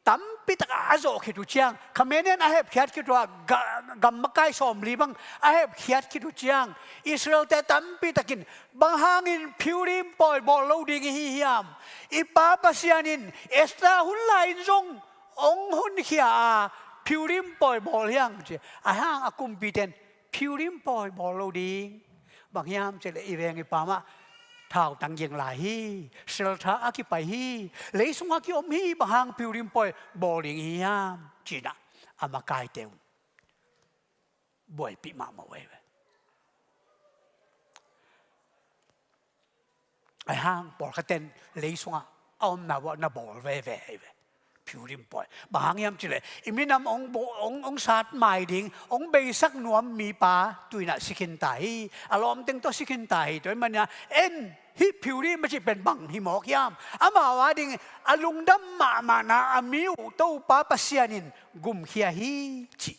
tampi tak a zawh khit uh ciang, Khamenei in a hepkhiat khit uh a, ga-, gam makai sawmli bang a hepkhiat khit uh ciang, Israel-te tampi takin bang hangin Purim pawi bawl lo ding i hi hiam? I pa Pasian in Esther hun lai-in zong hong honkhia a, Purim pawi bawl hi hang ci. Ahi hang a kumpite in Purim pawi bawl lo ding. Bang hiam cih leh i veng i pa mah thautang ging lai hi, seltha a kipai hi, lei sungah kiom hi, bang hang Purim pawi bawl ding i hi hiam, ci-in ah a makaite uh buaipih mahmah uh ahi ve. Ahi hang pawlkhatte in lei sungah a omna uh ah na bawl veve ahi ve. Purim pawi. Bang hang hiam cih leh i minam hong bo-, hong, hong sat mai ding, hong beisak nuam mipa tu-in ah si khin ta hi. A lawmteng tawh si khin ta hi. Tua ahih manin ah en hih Purim a cih pen bang hi mawk hiam? Amau ading a lungdam mahmahna a mi uh Topa Pasian in gumkhia hi cih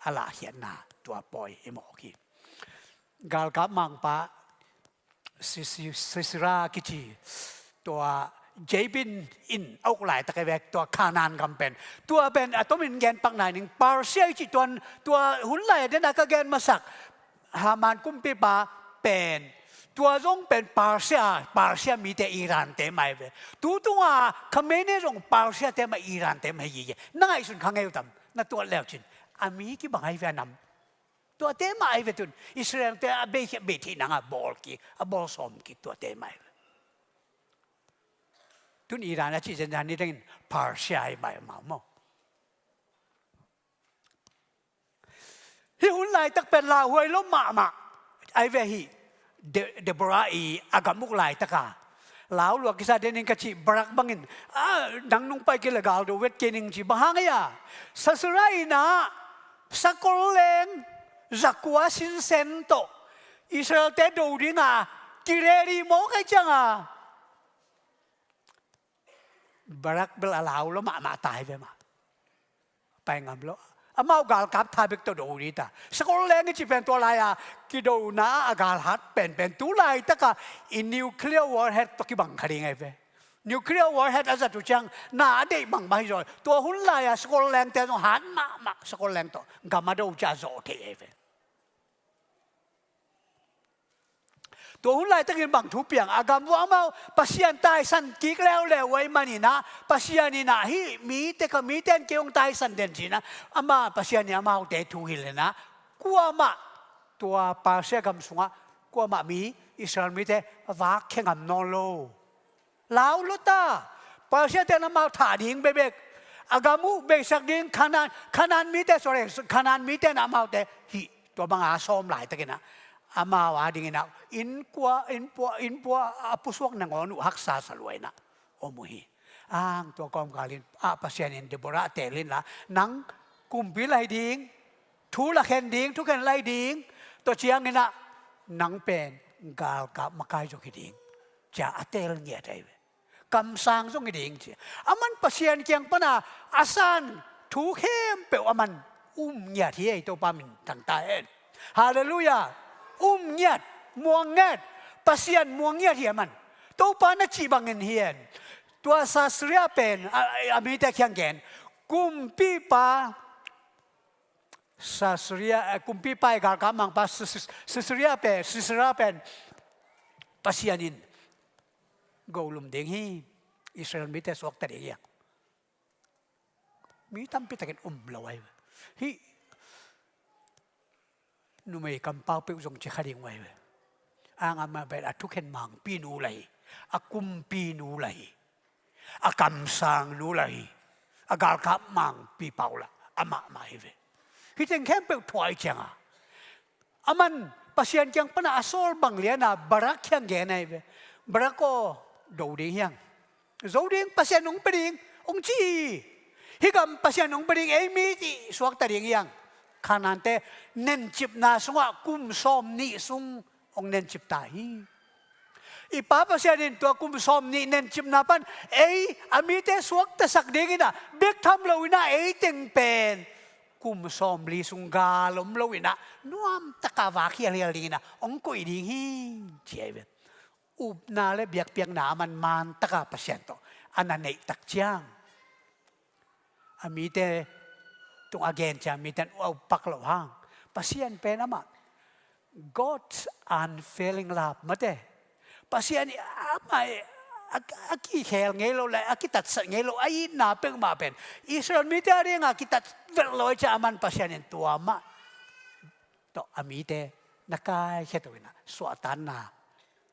a lahkhiatna tua pawi hi mawk hi. Galkap mangpa Sisi-, Sisera kici, tua Jabin in a uk laitak ahi ve, tua Kanaan gam pen. Tua pen a tomin gen pak nai ning, Persia i cih tuan, tua hun lai-a den a ka gen masak Haman kumpipa pen, tua zong pen Persia, Persia mite, Iran-te mah ahi ve. Tu tunga Khamenei zong Persia-te mah, Iran-te mah hi hi. Na ngaihsun kha ngei uh tam, na tuat le uh cin. A mi kibang ahi ve a nam. Tuate mah ahi ve tun. Israel-te a bei, bei theih nang a bawl kik, a bawl sawm kik tuate mah ahi ve. Tun Iran a cih zenzen ni dengin Persia ahi mah ahi maw. Hih hun laitak pen lauhuai lo mahmah ahi ve hih. De-, Deborah i a gam uk laitaka lau lua kisa den in ka cih Barak bangin, a, nang nung pai kei le gal do vet kei ning ci. Bang hang hiam? Sisera in ah sakol leng zakua sinsen tawh Israel-te do dinga kiready mawk ahih cianga Barak bel a lau lo mahmah ta hi ve mah. Pai ngam lo. Amau galkap tha bek tawh do uh ding ta. Sakol leng i cih pen tua lai-a kidona a galhat penpen tu laitaka i nuclear warhead tawh kibang kha ding ahi ve. Nuclear warhead a zat uh ciang na a deih bangmah hi zaw. Tua hun lai-a sakol lengte zong hat mahmah, sakol leng tawh gam a do uh ciang a zawh thei ahi ve. Tua hun laitakin bang thu piang, a gam uh amau Pasian taisan kik leuleu uh ahih manin ah, Pasian in ah hih mite, ka mite in kei hong taisan den ci-in ah, ama Pasian in amaute thuhilh in ah, kuamah tua Persia gam sungah kuamah mi, Israel mite vak khia ngam nawn lo. Lau lo ta. Persia-te in amau thah ding bekbek, a gam uh beisak ding, Kanaan, Kanaan mite, sorry, Kanaan mite in amaute hih tua banga a sawm laitakin ah, amau adingin ah innkuan, innpua, innpua a pusuak nangawn uh haksa sa lua in ah om uh hi. Ang tua kawmkal in ah Pasian in Deborah a teel in la, nang kumpi la hi ding, thu lakhen ding, thukhen la hi ding, tua ciangin ah nang pen galkap makai zong hi ding, ci-a a teel ngiat ahi ve. Kamsang zong hi ding ci. Aman Pasian kiang pana a san thu khempeuh aman um ngiat hi ei, Topa min thang ta hen. Halleluiah. Um ngiat, muang ngiat, Pasian muang ngiat hi aman. Topa na cih bangin hi hen. Tua Sisera pen, a, a, a mite kiang gen. Kumpipa Sisera, eh, kumpipa i galkap mangpa Sis-, Sis-, Sisera pen, Sisera pen Pasian in golum ding hi, Israel mite suakta ding hi. Mi tampi takin um lo ahi. Hih numei kampau peuh zong ci kha ding uh ahi ve. Ang amah pen a thukhen mangpi nu la hi, a kumpi nu la hi, a kamsang nu la hi, a galkap mangpi pau la amah mah hi ve. Hih teng khempeuh thuai cianga aman Pasian kiang pana a sawl bang liana Barak kiang gen ahi ve. Barak aw, do ding hiang. Zo ding, Pasian hong pia ding, hong ci hi. Hih gam Pasian hong pia ding, ei mi tih suakta ding hiang. Kanaan-te nencipna sungah kum sawm nih sung hong nencip ta hi. I Pa Pasian in tua kum sawm nih nencipna pan ei a mite suaktasak dingin ah, bek tham loin ah ei teng pen kum sawm li sung gal om loin ah nuamtaka vak hialhial dingin ah hong koih ding hi, ci ahi ve. Upna le biakpiakna aman mantaka Pasian tawh a na neih tak ciang, A mite tung a gen ciang mite an uaupak loh hang, Pasian pen amah God's unfailing love mate. Pasian i amah i a, a kikhel ngei lo le a kitatsat ngei lo a itna peuhmah pen Israel mite a dinga kitat velh lo i ciang aman Pasian in tua mah tawh a mite na kaikhia to inah suahtakna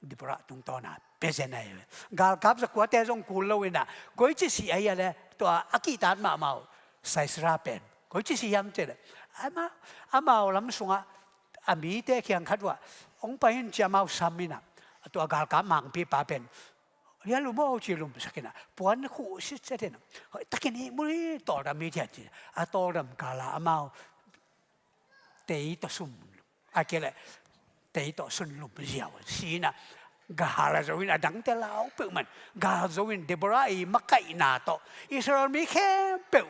Deborah tungtawna pia zen ahi ve. Galkap zakuate zong kul lo inah koici si ahi a le tua a kihtak mahmah uh Sisera pen koici si hiam cih le amau, amau lam sungah a mite khiang khat uh ah hong pai in ci amau sam inah tua galkap mangpipa pen hia lum aw ci lumsak inah puan khuh sitset inah hoih takin ihmul hi tawldam hi thiat ci a tawldam kala amau tei tawh sum a kei le tei tawh sun lum ziau si inah gal a zo in a dangte lau peuhmah in gal zo in Deborah i makaihna tawh Israel mi khempeuh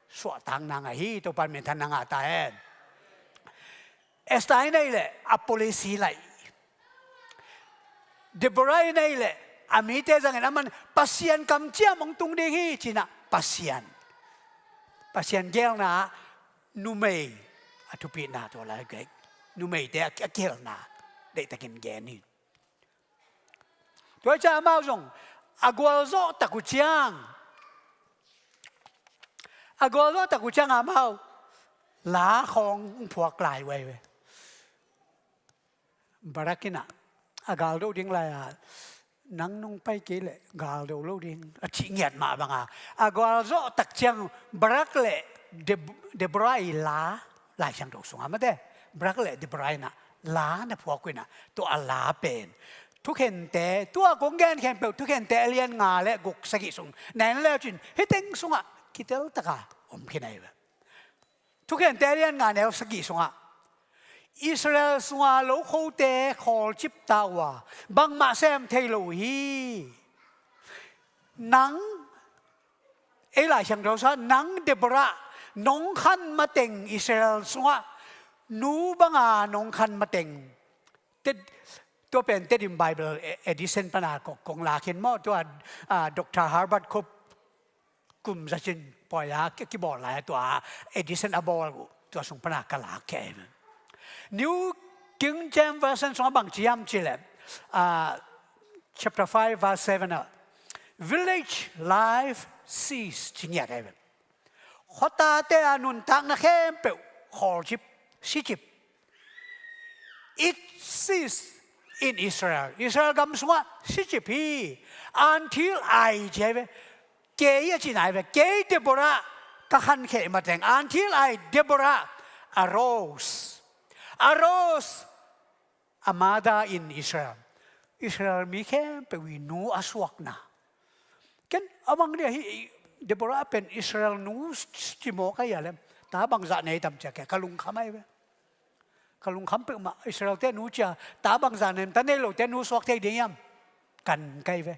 suahtak nang ahi Topan minthan na ngah ta hen. Esther i nei le a policy laih Deborah i nei le a mite zangin aman Pasian kamciam hong tung ding hi cinah Pasian Pasian gelna numei a thupitna tawh lai gek numeite a kihelna deihtakin gen hi. Tua i ca amau zong a gualzawh tak uh ciang a gualzawh tak uh ciang amau la khawng hong phuak lai uh ahi ve. Barak inah a galdo ding lai-a nang nong pai kei leh galdo lo ding a cih ngiat mah banga a gualzawh tak ciang Barak le Deb- Deborah i la Lai Siangtho sungah mate Barak le Deborah inah la na phuak uh inah tua a la pen thukhente tua kong gen khempeuh thukhente a lian nga le guk sagih sung na en le uh cin hih teng sungah kitel taka om khin ahi ve. Thukhente a lian nga neu sagih sungah Israel sunga lokhote khawlcip ta uh a bangmah sem thei lo uh hi. Nang ei Lai Siangtho sungah nang Deborah nong khan mateng Israel sungah nu banga nong khan mateng Ted, tua pen Tedim Bible e- edition pana kong, kong lakhin maw tua ah, Dr. Herbert Cope kum zacin pawi a ki- kibawl lai tua edition a bawl uh tua sung pana ka lak kei. New King James Version sungah bang ci hiam cih leh ah, chapter five verse seven ah village life cease ci ngiat ahi ve. Khuatate a nuntakna khempeuh khawlcip sicip. It cease in Israel. Israel gam sungah sicip hi. Until I ci ahi ve. Kei a cihna ahi ve. Kei Deborah ka khankheih mateng until I Deborah arose. Arose a mother in Israel. Israel mi khempeuh i nu a suakna. Ken a bang dia hi Deborah pen Israel nu cimawk ahi a lem ta bangzah nei tam ciak ka lungkham ahi ve. Ka lungkham peuhmah Israel te nu cia ta bangzah nei ta nei lo te nu suak thei ding hiam kan kai ve.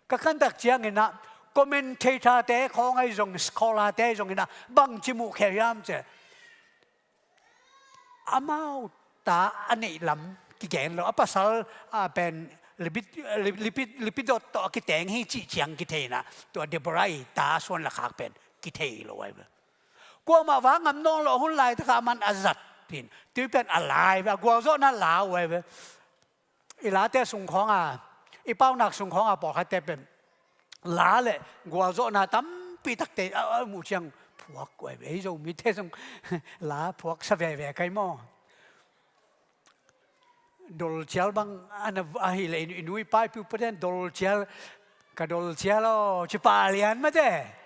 Ka kantak ciangin ah commentator te khawng ahi zong scholar te ahi zongin ah bangci muh khia hiam ci leh amau ta a neih lam kigen lo a pasal a pen lipidot tawh a kiteng hi cih ciang kithei inah tua Deborah i ta suan lakhak pen kithei lo ahi ve. Kuamah vang ngam nawn lo hun laitakah a man a zat hin tui pen a lai ve a gualzawhna lau ahi ve. I late sung khawnga i paunak sung khawnga pawlkhatte pen la le gualzawhna tampi takte a muh ciang phuak kuai ve. Ei Zomite sung la phuak sa veve kai maw? Dolcial bang ana ahi le i nui paipiu paden dolcial ka dolcial aw ci pah lian mate.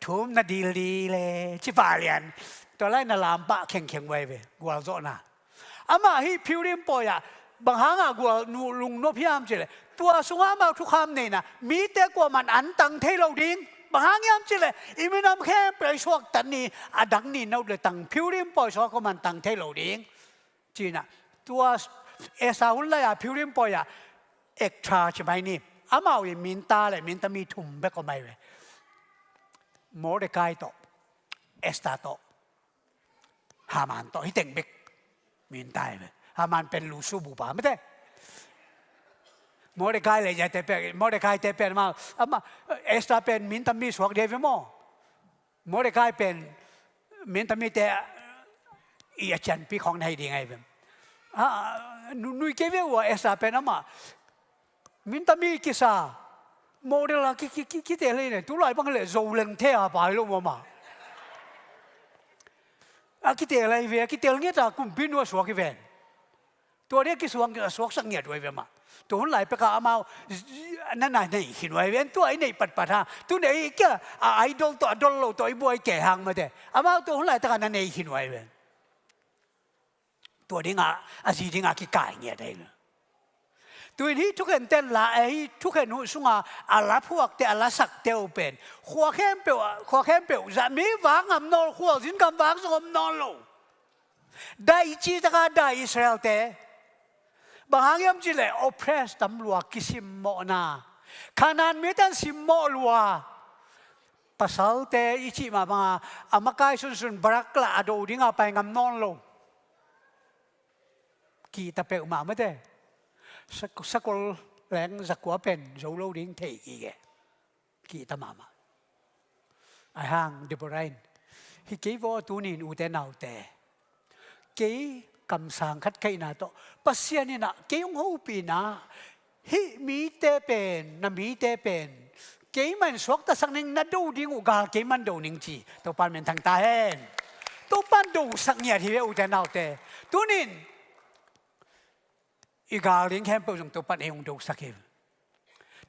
Thum na dil di le ci pah lian. Tua lai na lampah khengkheng vai ve gualzawhna. Amah hih Purim pawi ah bang hangah gual lungnop hiam cih leh tua sungah amau thukham neihna mite kuaman an tang thei lo ding. Bang hang hiam cih leh i minam khempeuh i suaktat ni a dang ni no le tang Purim pawi sungah kuaman tang thei lo ding. Cinah tua Esther hun lai-a Purim pawi-ah extra ci mai ni. Amau i minta le minta mi thum bek om ai ve. Mordecai tawh Esther tawh Haman tawh hi teng bek minta ai ve. Haman pen lusu bupa mate. Mordecai le ziate pen, Mordecai te pen amau, amah, Esther pen min tam mi suak ding hi ve maw. Mordecai pen min tam mite i a cianpi khawng na hi ding ahi ve. Ah, nu-, nui kei ve ua Esther pen amah min tam mi kisa, model a ki, ki, ki, kiteel hi ne, tulai bang le Zoleng thei a pai lo mama. A kiteel ahi ve, a kiteel ngiat a kumpi nu a suak hi ven. Tua ding a kisuang, a suaksak ngiat uh ahi ve mah. Tua hun lai peka amau na, na nei khin uh ahi ve. Tua i neih patpat hang, tu neih kia a idol tawh a dol lo tawh i buai kei hang mate. Amau tua hun lai taka na nei khin uh ahi ve. Tua dinga, a zi dinga kikai ngiat ahi ve. Tu in hih thukhen ten la, eh, hih thukhen uh sunga a la phuakte, a la sakte uh pen khua khempeuh, khua khempeuh zah mi vak ngam nawn lo, khualzin gam vak zong om nawn lo. Dai i cih taka dai Israel-te. Bang hang hiam cih leh oppress tam lua, kisimmawhna. Kanaan mite in simmawh lua. Pasalte i cih mah banga a makai sunsun Barak lah a do dinga pai ngam nawn lo. Kihta peuhmah mate. Sak-, sakol leng zakua pen zo lo ding thei kik e. Kihta mahmah. Ahi hang Deborah in, hih kei vaw tuni in ute naute, kei kamsang khat ka hihna tawh Pasian in ah kei hong hopihna, hih mite pen, na mite pen keimah in suaktasak ning, na do ding uh gal keimah in do ning ci. Topa in minthang ta hen. Topa in dosak ngiat hi ve ute naute. Tuni in i gal ding khempeuh zong Topa in ei hong dosak hi.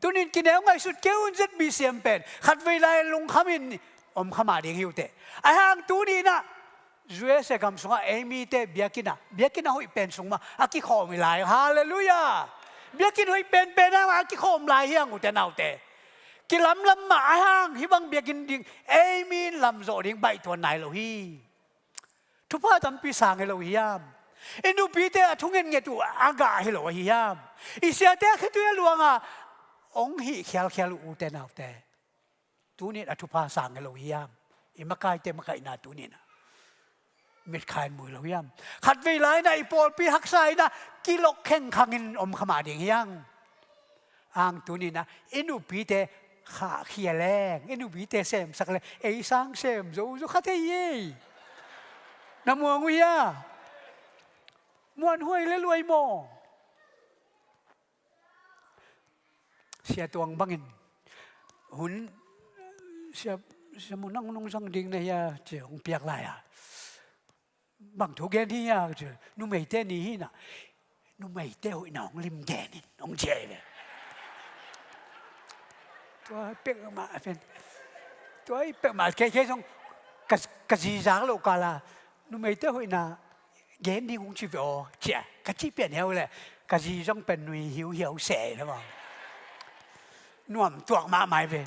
Tuni in kineu ngaihsut kei un, Z B C M pen khatvei lai lungkham in om kha mah ding hi uh teh. Ahi hang tuni in ah U S A gam sungah ei mite biakinn ah, biakinn a hoih pen sung mah a kikhawm hi lai. Halleluiah. Biakinn hoih penpen ah mah a kikhawm lai hi hang ute naute. Kilamlam mah ahi hang hih bang biakinn ding ei mi in lamzawh ding baihtuan nai lo hi. Thupha tampi sang hi lo hi hiam? I nupite a thungen nget uh a gah hi lo ahi hiam? I siate a khitui a luanga hong hih khialkhial uh ute naute, tuni in a thupha sang hi lo hi hiam? I makaite makaihna tuni in ah mitkha in mu hi lo hiam? Khatvei lai in ah i pawlpi haksa in ah kilok khengkhang in om kha mah ding hi hang. Ang tuni in ah i nupite khahkhia leng, i nupite semsak leng ei sang sem zo zo kha thei hi. Na muang uh hia? Muanhuai le luai maw? Sia Tuang bangin hun, sia, sia mu nang nung zang ding na hia ci hong piak lai a. Bang thu gen hi a ci, numeite ni hi na. Numeite hoihna hong lim gen in hong ci ahi ve. Tua pek mah a pen, tua i pek mah kei kei zong ka, ka zizak lo kala numeite hoihna gen ding hong ci ve aw cia ka ci pian heu le ka zi zong pen nui hiuhiau se le maw. Nuam tuak mahmah hi ve.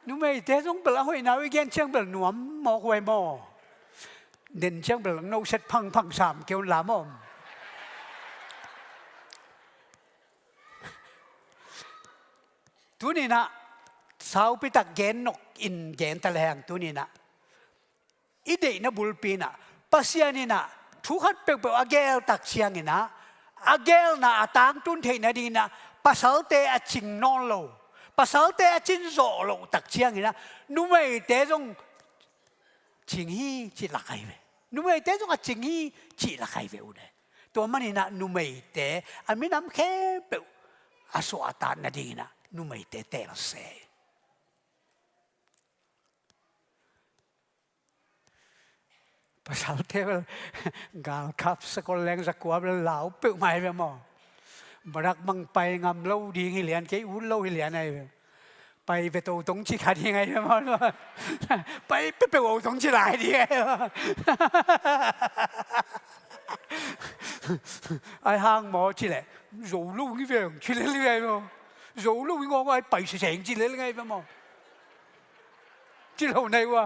Numeite zong bel a hoihna uh i gen ciang bel nuam mawk huai maw. Den ciang bel no set phangphang sam keu la maw. Tuni in ah saupi tak gen nok in gen ta lehang tuni in ah i deihna bulpi in ah Pasian in ah thu khat peuhpeuh a geel tak ciangin ah a geelna a tangtun theih nadingin ah pasalte a cing nawn lo, pasalte a cin zawh loh tak ciangin ah numeite zong cing hi cih lak ahi ve. Numeite zong a cing hi cih lak ahi ve uh ne. Tua manin ah numeite a minam khempeuh a suahtak nadingin ah numeite teel se. Pasalte bel galkap sakol leng zakua bel lau peuhmah hi ve maw. Barak bang pai ngam lo ding hi lian, kei ut lo hi lian ahi ve. Pai ve to tong ci kha ding ahi ve maw. Pai peuhpeuh o tong ci lai ding ahi ve maw. Ahi hang maw ci leh zo lo hi ve, ci lel hi ve maw. Zo lo hi ngawng ahi pai seseng ci lel ngai ve maw. Ci lo nei uh a.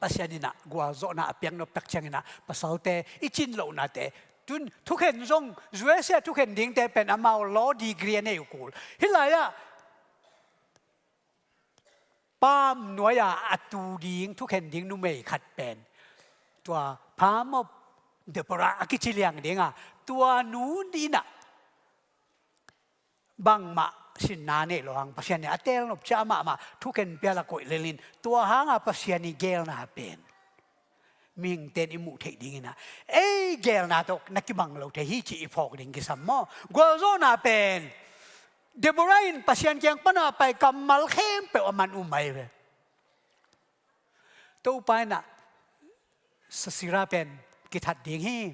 Pasian in ah gualzawhna a piak nop tak ciangin ah pasalte i cin lohnate, tun thukhen zong U S A thukhen dingte pen amau law degree a nei uh kul. Hih lai-ah palm nuai-a a tu ding thukhen ding numei khat pen tua Palm of Deborah a kici liang dinga tua nu in ah Bangmah sinna nei lo hang Pasian in a teel nop ciah mahmah thukhen pial a koih lelin, tua hanga Pasian i geelna pen mihingte in i muh theih dingin ah, ei geelna tawh na kibang lo thei hi cih i phawk ding kisam maw? Gualzawhna pen Deborah in Pasian kiang pana pai kammal khempeuh a man um mai ve. Topa in ah Sisera pen kithat ding hi,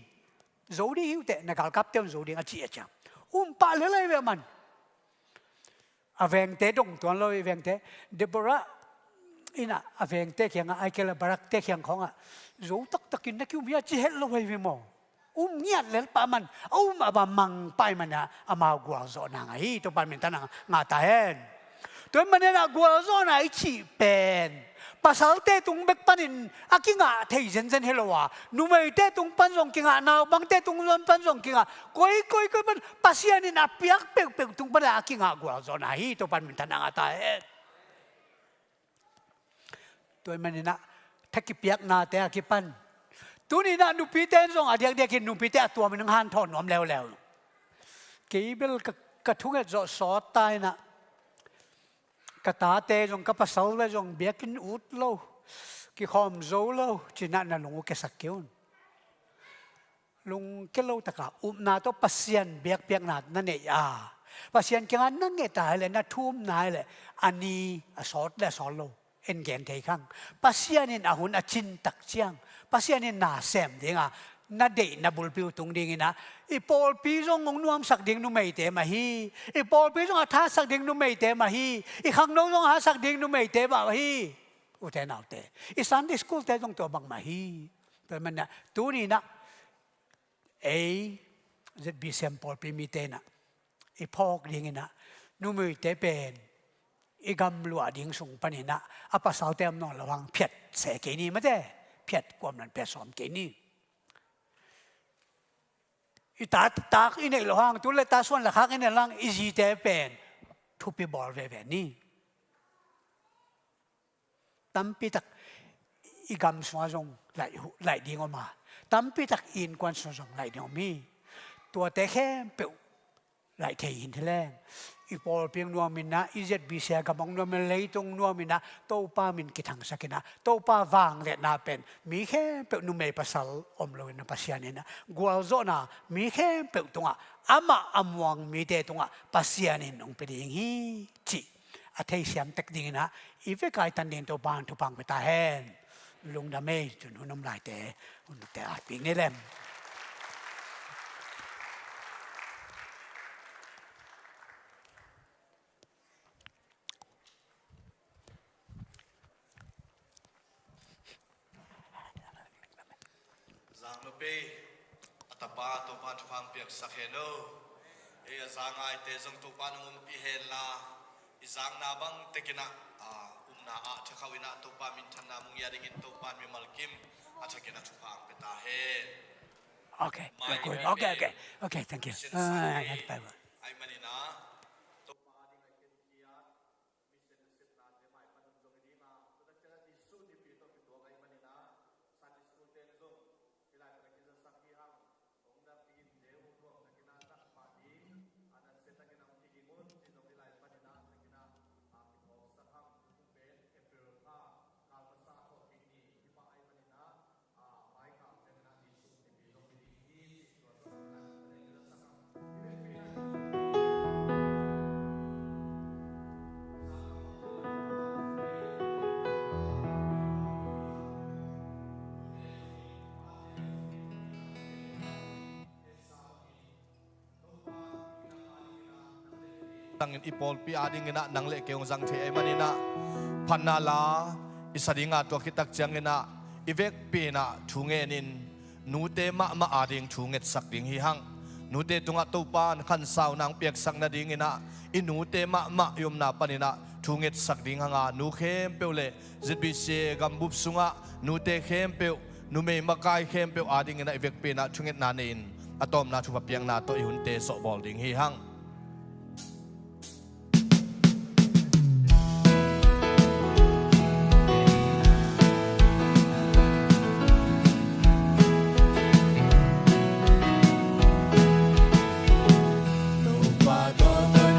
zo ding hi uh teh, na galkapte un zo ding a cih a ciang, um pah lel lai ve a man. A vengte dong tuan lo hi, vengte. Deborah in ah a vengte kiangah, ahih kei leh Barakte kiang khawngah, zo taktakin na ki-um hi a ci het lo hi ve maw? Um ngiat lel pah man, a um a bang mang pah ahih manin ah amau gualzawhna ngah hi. Topa in minthanna ngah ta hen. Tua ahih manin ah gualzawhna i cih pen pasalte tung bek panin a kingah thei zenzen hi lo a, numeite tung pan zong kingah, naupangte tung pan zong kingah, koi koi koi pan Pasian in a piak peuhpeuh tung pan a kingah gualzawhna hi. Topa in minthanna ngah ta hen. Tua ahih manin ah tha kipiaknate a kipan, tuni in ah nupite in zong a diakdiakin nupite a tuamin hong hanthawn nuam leuleu. Kei bel ka, ka thunget zawh sawt ta in ah, ka tate zong, ka pasal le zong biakinn ut lo, kikhawm zo lo ci-in ah na lung uh kiasak kei un. Lungkia lo taka upna tawh Pasian biakpiakna na neih a, Pasian kiangah na nget a, hi leh na thumna, hi leh a ni a sawt le a sawt lo, en gen thei khang. Pasian in a hun a cin tak ciang, Pasian in na sem dinga na deih na bulpi uh tung dingin ah, i pawlpi zong hong nuamsak ding numeite mah hi. I pawlpi zong a thasak ding numeite mah hi. I khangno zong a hasak ding numeite mah hi. Ute naute, i Sunday school-te zong tua bangmah hi. Tua ahih manin ah tuni in ah ei Z B C M pawlpi mite in ah i phawk dingin ah, numeite pen i gamluah ding sung panin ah a pasalte om nawn lo hang phiat seh kei ni mate, phiat kuam nan phiat sawm kei ni. I ta tak i neih lo hang, tu le ta suan le khak i neih lo hang, i zite pen thupi bawl veve ni. Tampi tak i gam sungah zong laih, laih ding om a, tampi tak i innkuan sungah zong laih ding om hi. Tuate khempeuh laih thei hi leng, i pawlpi hong nuam in ah, i Z B C a gam hong nuam in, leitung nuam in ah, Topa min kithangsak in ah, Topa vangliatna pen mi khempeuh, numei pasal om lo in ah, Pasian in ah gualzawhna mi khempeuh tungah, amah a muang mite tungah Pasian in hong pia ding hi cih a theisiam tek dingin ah, i vek a i tan ding Topa in thupha hong pia ta hen. Lungdam ei. Cun hun om laite, hun te at pik ni lem. Zang nupi, a tapa Topa in thupha hong piaksak hen aw. Ei a za ngaite zong Topa in hong ompih hen la, i zangna bang tek in ah, a, upna ah thakhauh in ah Topa minthanna mu ngiat dingin Topa in mimal kim a thakin a thupha hong pia ta hen. Okay, mai good. Okay, okay, okay, thank you. Sin ah, sai, ai, ai, ai, ai manin ah, Topa a ding a khen kiat, mission nasepnate maipan hun zong hi ding a, tua tak ciangin Jesuh Nipi tawh kituak ahih manin ah, Sunday school ten zong hih lai pan a kizasak hi hang. Hong dam kigin te uh thuak takin ah, tak pah ding a, nasia takin ah hong kiging un cih zong hih lai panin ah takin ah, a, kiphawksak hang. Tutung pen April kha, kal masa thawhkik ni hi pah ahih manin ah, a, mai kal ciangin ah Jesuh Nipi zong hi ding hi cih tua zong hong dam takin ah kizasak hang. Tangin i pawlpi adingin ah nang le kei hong zang thei ahih manin ah, phatna la i sa ding a, tua khit tak ciangin ah i vekpi in ah thu ngenin, nute mahmah ading thu ngetsak ding hi hang. Nute tungah Topa in khansauna hong piaksak nadingin ah, i nute mahmah i omna panin ah thu ngetsak ding hang a, nu khempeuh le Z B C A gambup sungah nute khempeuh, numei makai khempeuh adingin ah i vekpi in ah thungetna nei-in, a tawpna thupha piakna tawh i hunte sawhbawl ding hi hang. Topa tawh tun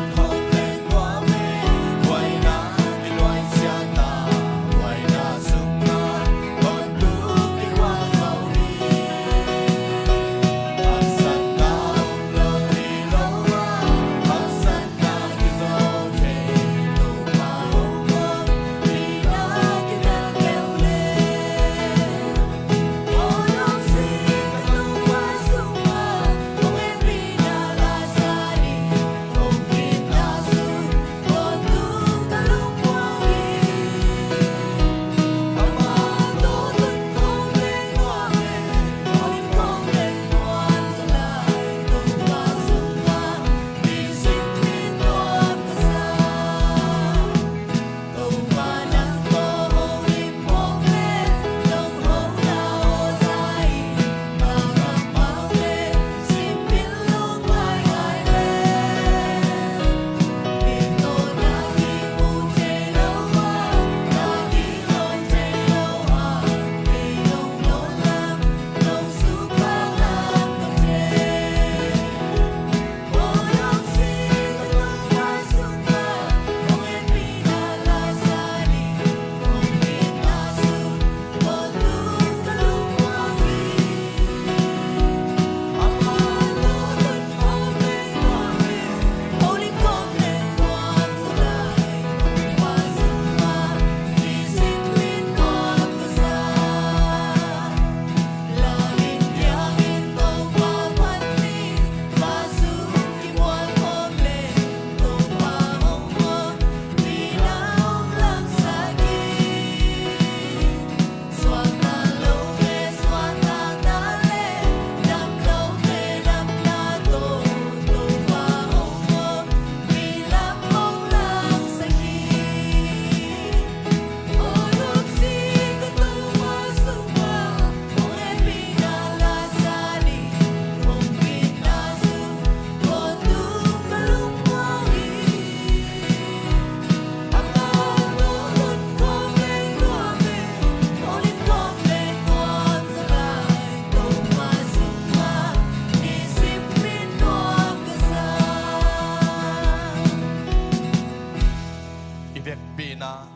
Vekpi-in ah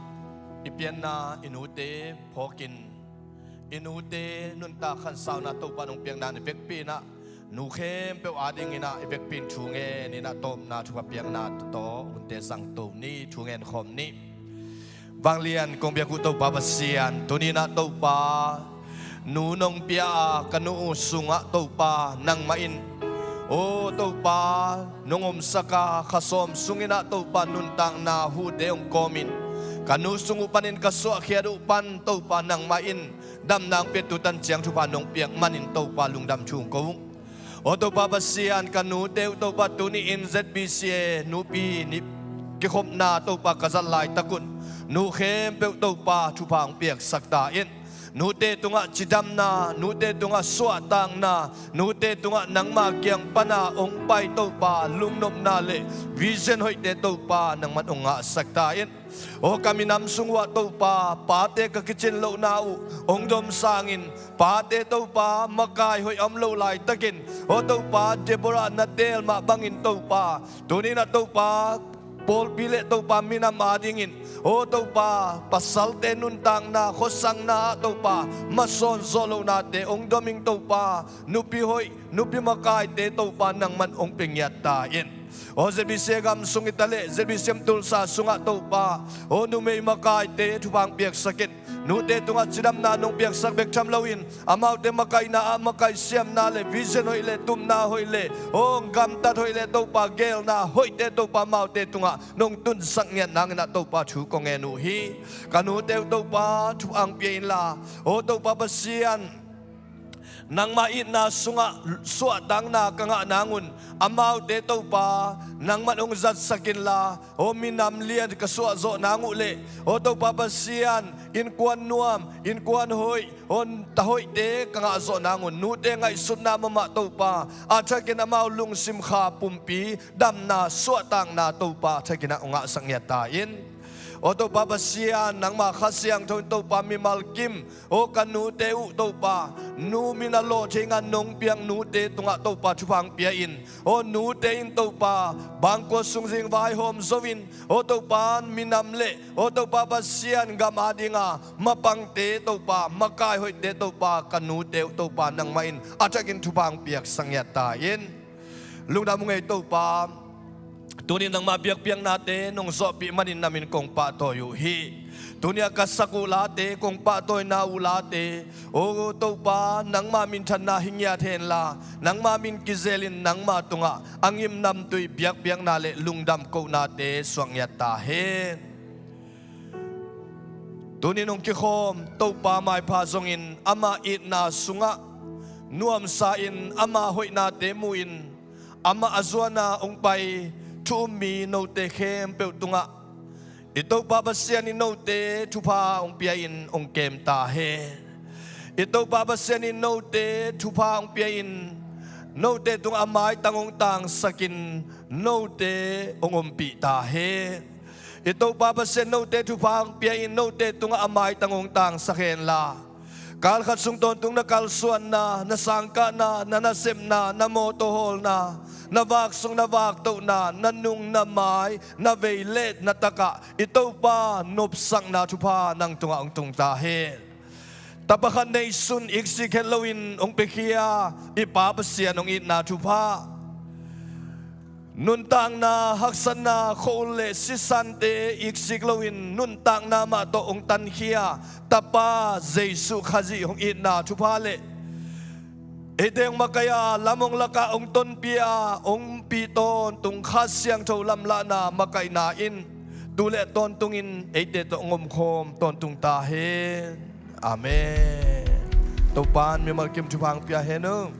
i pianna i nute phawkin, i nute nuntak khansauna Topa nong piakna i vekpi-in ah nu khempeuh adingin ah i vekpi-in thu ngenin ah tawpna thupha piakna tawh hunte zangto ni. Thu ngen khawm ni. Vanglian kong biak uh Topa Pasian, tuni-in ah Topa, nu nong pia a ka nu uh sungah Topa nangmah in, aw Topa, nong omsak a kha sawm sungin ah Topa nuntakna hute hong kawmin, ka nu sung uh panin ka suahkhiat uh pan Topa nangmah in damna hong pia, tu tan ciang thupha nong piak manin Topa lungdam thu ko uh. Aw Topa Pasian, ka nute uh Topa, tuni-in Z B C A nupi ni kikhopna Topa ka zat laitak un, nu khempeuh Topa thupha hong piaksak ta in. Nute tungah cidamna, nute tungah suahtakna, nute tungah nangma kiang pana hong pai Topa lungnopna le vision hoihte Topa nangman hong ngahsak ta in. Aw ka minam sung uh ah Topa, pate ka kicin lohna uh hong dom sangin, pate Topa makai hoih a om lo laitakin, aw Topa Deborah na teel mah bangin Topa, tuni-in ah Topa pawlpi le Topa minam adingin, aw Topa pasalte nuntakna khuasakna ah Topa masawn zawh lohnate hong dom ing Topa, nupi hoih nupi makaite Topa nangman hong pia ngiat ta in. Aw Z B C A gam sung hi ta leh Z B C M Tulsa sungah Topa, aw numei makaite thupha hong piaksak in. Nute tungah cidamna nong piaksak bek tham loin, amaute makaihna ah makaih siamna le vision hoih le tumna hoih le, aw gamtat hoih le Topa geelna hoihte Topa amaute tungah nong tunsak ngiat nangin ah Topa thu kong ngen uh hi. Ka nute uh Topa thupha hong pia inla, aw Topa Pasian, nangma itna sungah suahtakna ka ngah nangun, amaute Topa nangman hong zatsak inla, aw minam lian ka suah zawh nang uh le, aw Topa Pasian, innkuan nuam, innkuan hoih, aw ta hoihte ka ngah zawh nangun, nute ngaihsutna mahmah Topa a thakin amau lungsim kha pumpi damna suahtakna Topa a thakin ah hong ngahsak ngiat ta in. Aw Topa Pasian, nangma Kha Siangtho in Topa mimal kim, aw ka nute uh Topa, nu min a lawh thei ngan nong piak nute tungah Topa thupha hong pia in. Aw nute in Topa bangkua sung zing vaihawm zo in, aw Topa minam le, aw Topa Pasian gam adinga mapangte Topa, makai hoihte Topa, ka nute uh Topa nangmah in a thakin thupha hong piaksak ngiat ta in. Lungdam ung ei Topa. Tuni nangma biakpiaknate nong zawhpih manin na min kong pahtawi uh hi. Tuni a ka sak uh late, kong pahtawina uh late, aw Topa nangma minthanna hi ngiat henla, nangma min kizelin nangma tungah a ngim namtui biakpiakna le lungdam kohnate suak ngiat ta hen. Tuni nong kikhawm Topa maipha zongin ama itna sungah nuamsa in ama hoihnate mu-in, amah a zuana hong pai thu um mi note khempeuh tungah i Topa Pasian in note thupha hong pia-in hong kem ta hen. I Topa Pasian in note thupha hong pia-in note tungah a maitang hong tangsakin note hong ompih ta hen. I Topa Pasian note thupha hong pia-in note tungah a maitang hong tangsak henla, kalkhat sung tawntung na kalsuanna, na sangkahna, na nasepna, na mawtaw hawlna, na vak sung na vaktohna, na nung na mai, na vei le na takah i Topa nopsakna thupha nang tungah hong tung ta hen. Tapa khat neisun iksik het loin hong piakhia i Pa Pasian hong itna thupha, nuntakna haksatna khua-ul le sisante iksik loin nuntakna mah tawh hong tankhia Tapa Jesuh Khazih hong itna thupha le eite hong makaih a lam hong lak a hong tonpih a hong pi tawntung Kha Siangtho lamlahna makaihna in tu le tawntungin eite tawh hong omkhawm tawntung ta hen. Amen. Topa in mimal kim thupha hong pia hen aw.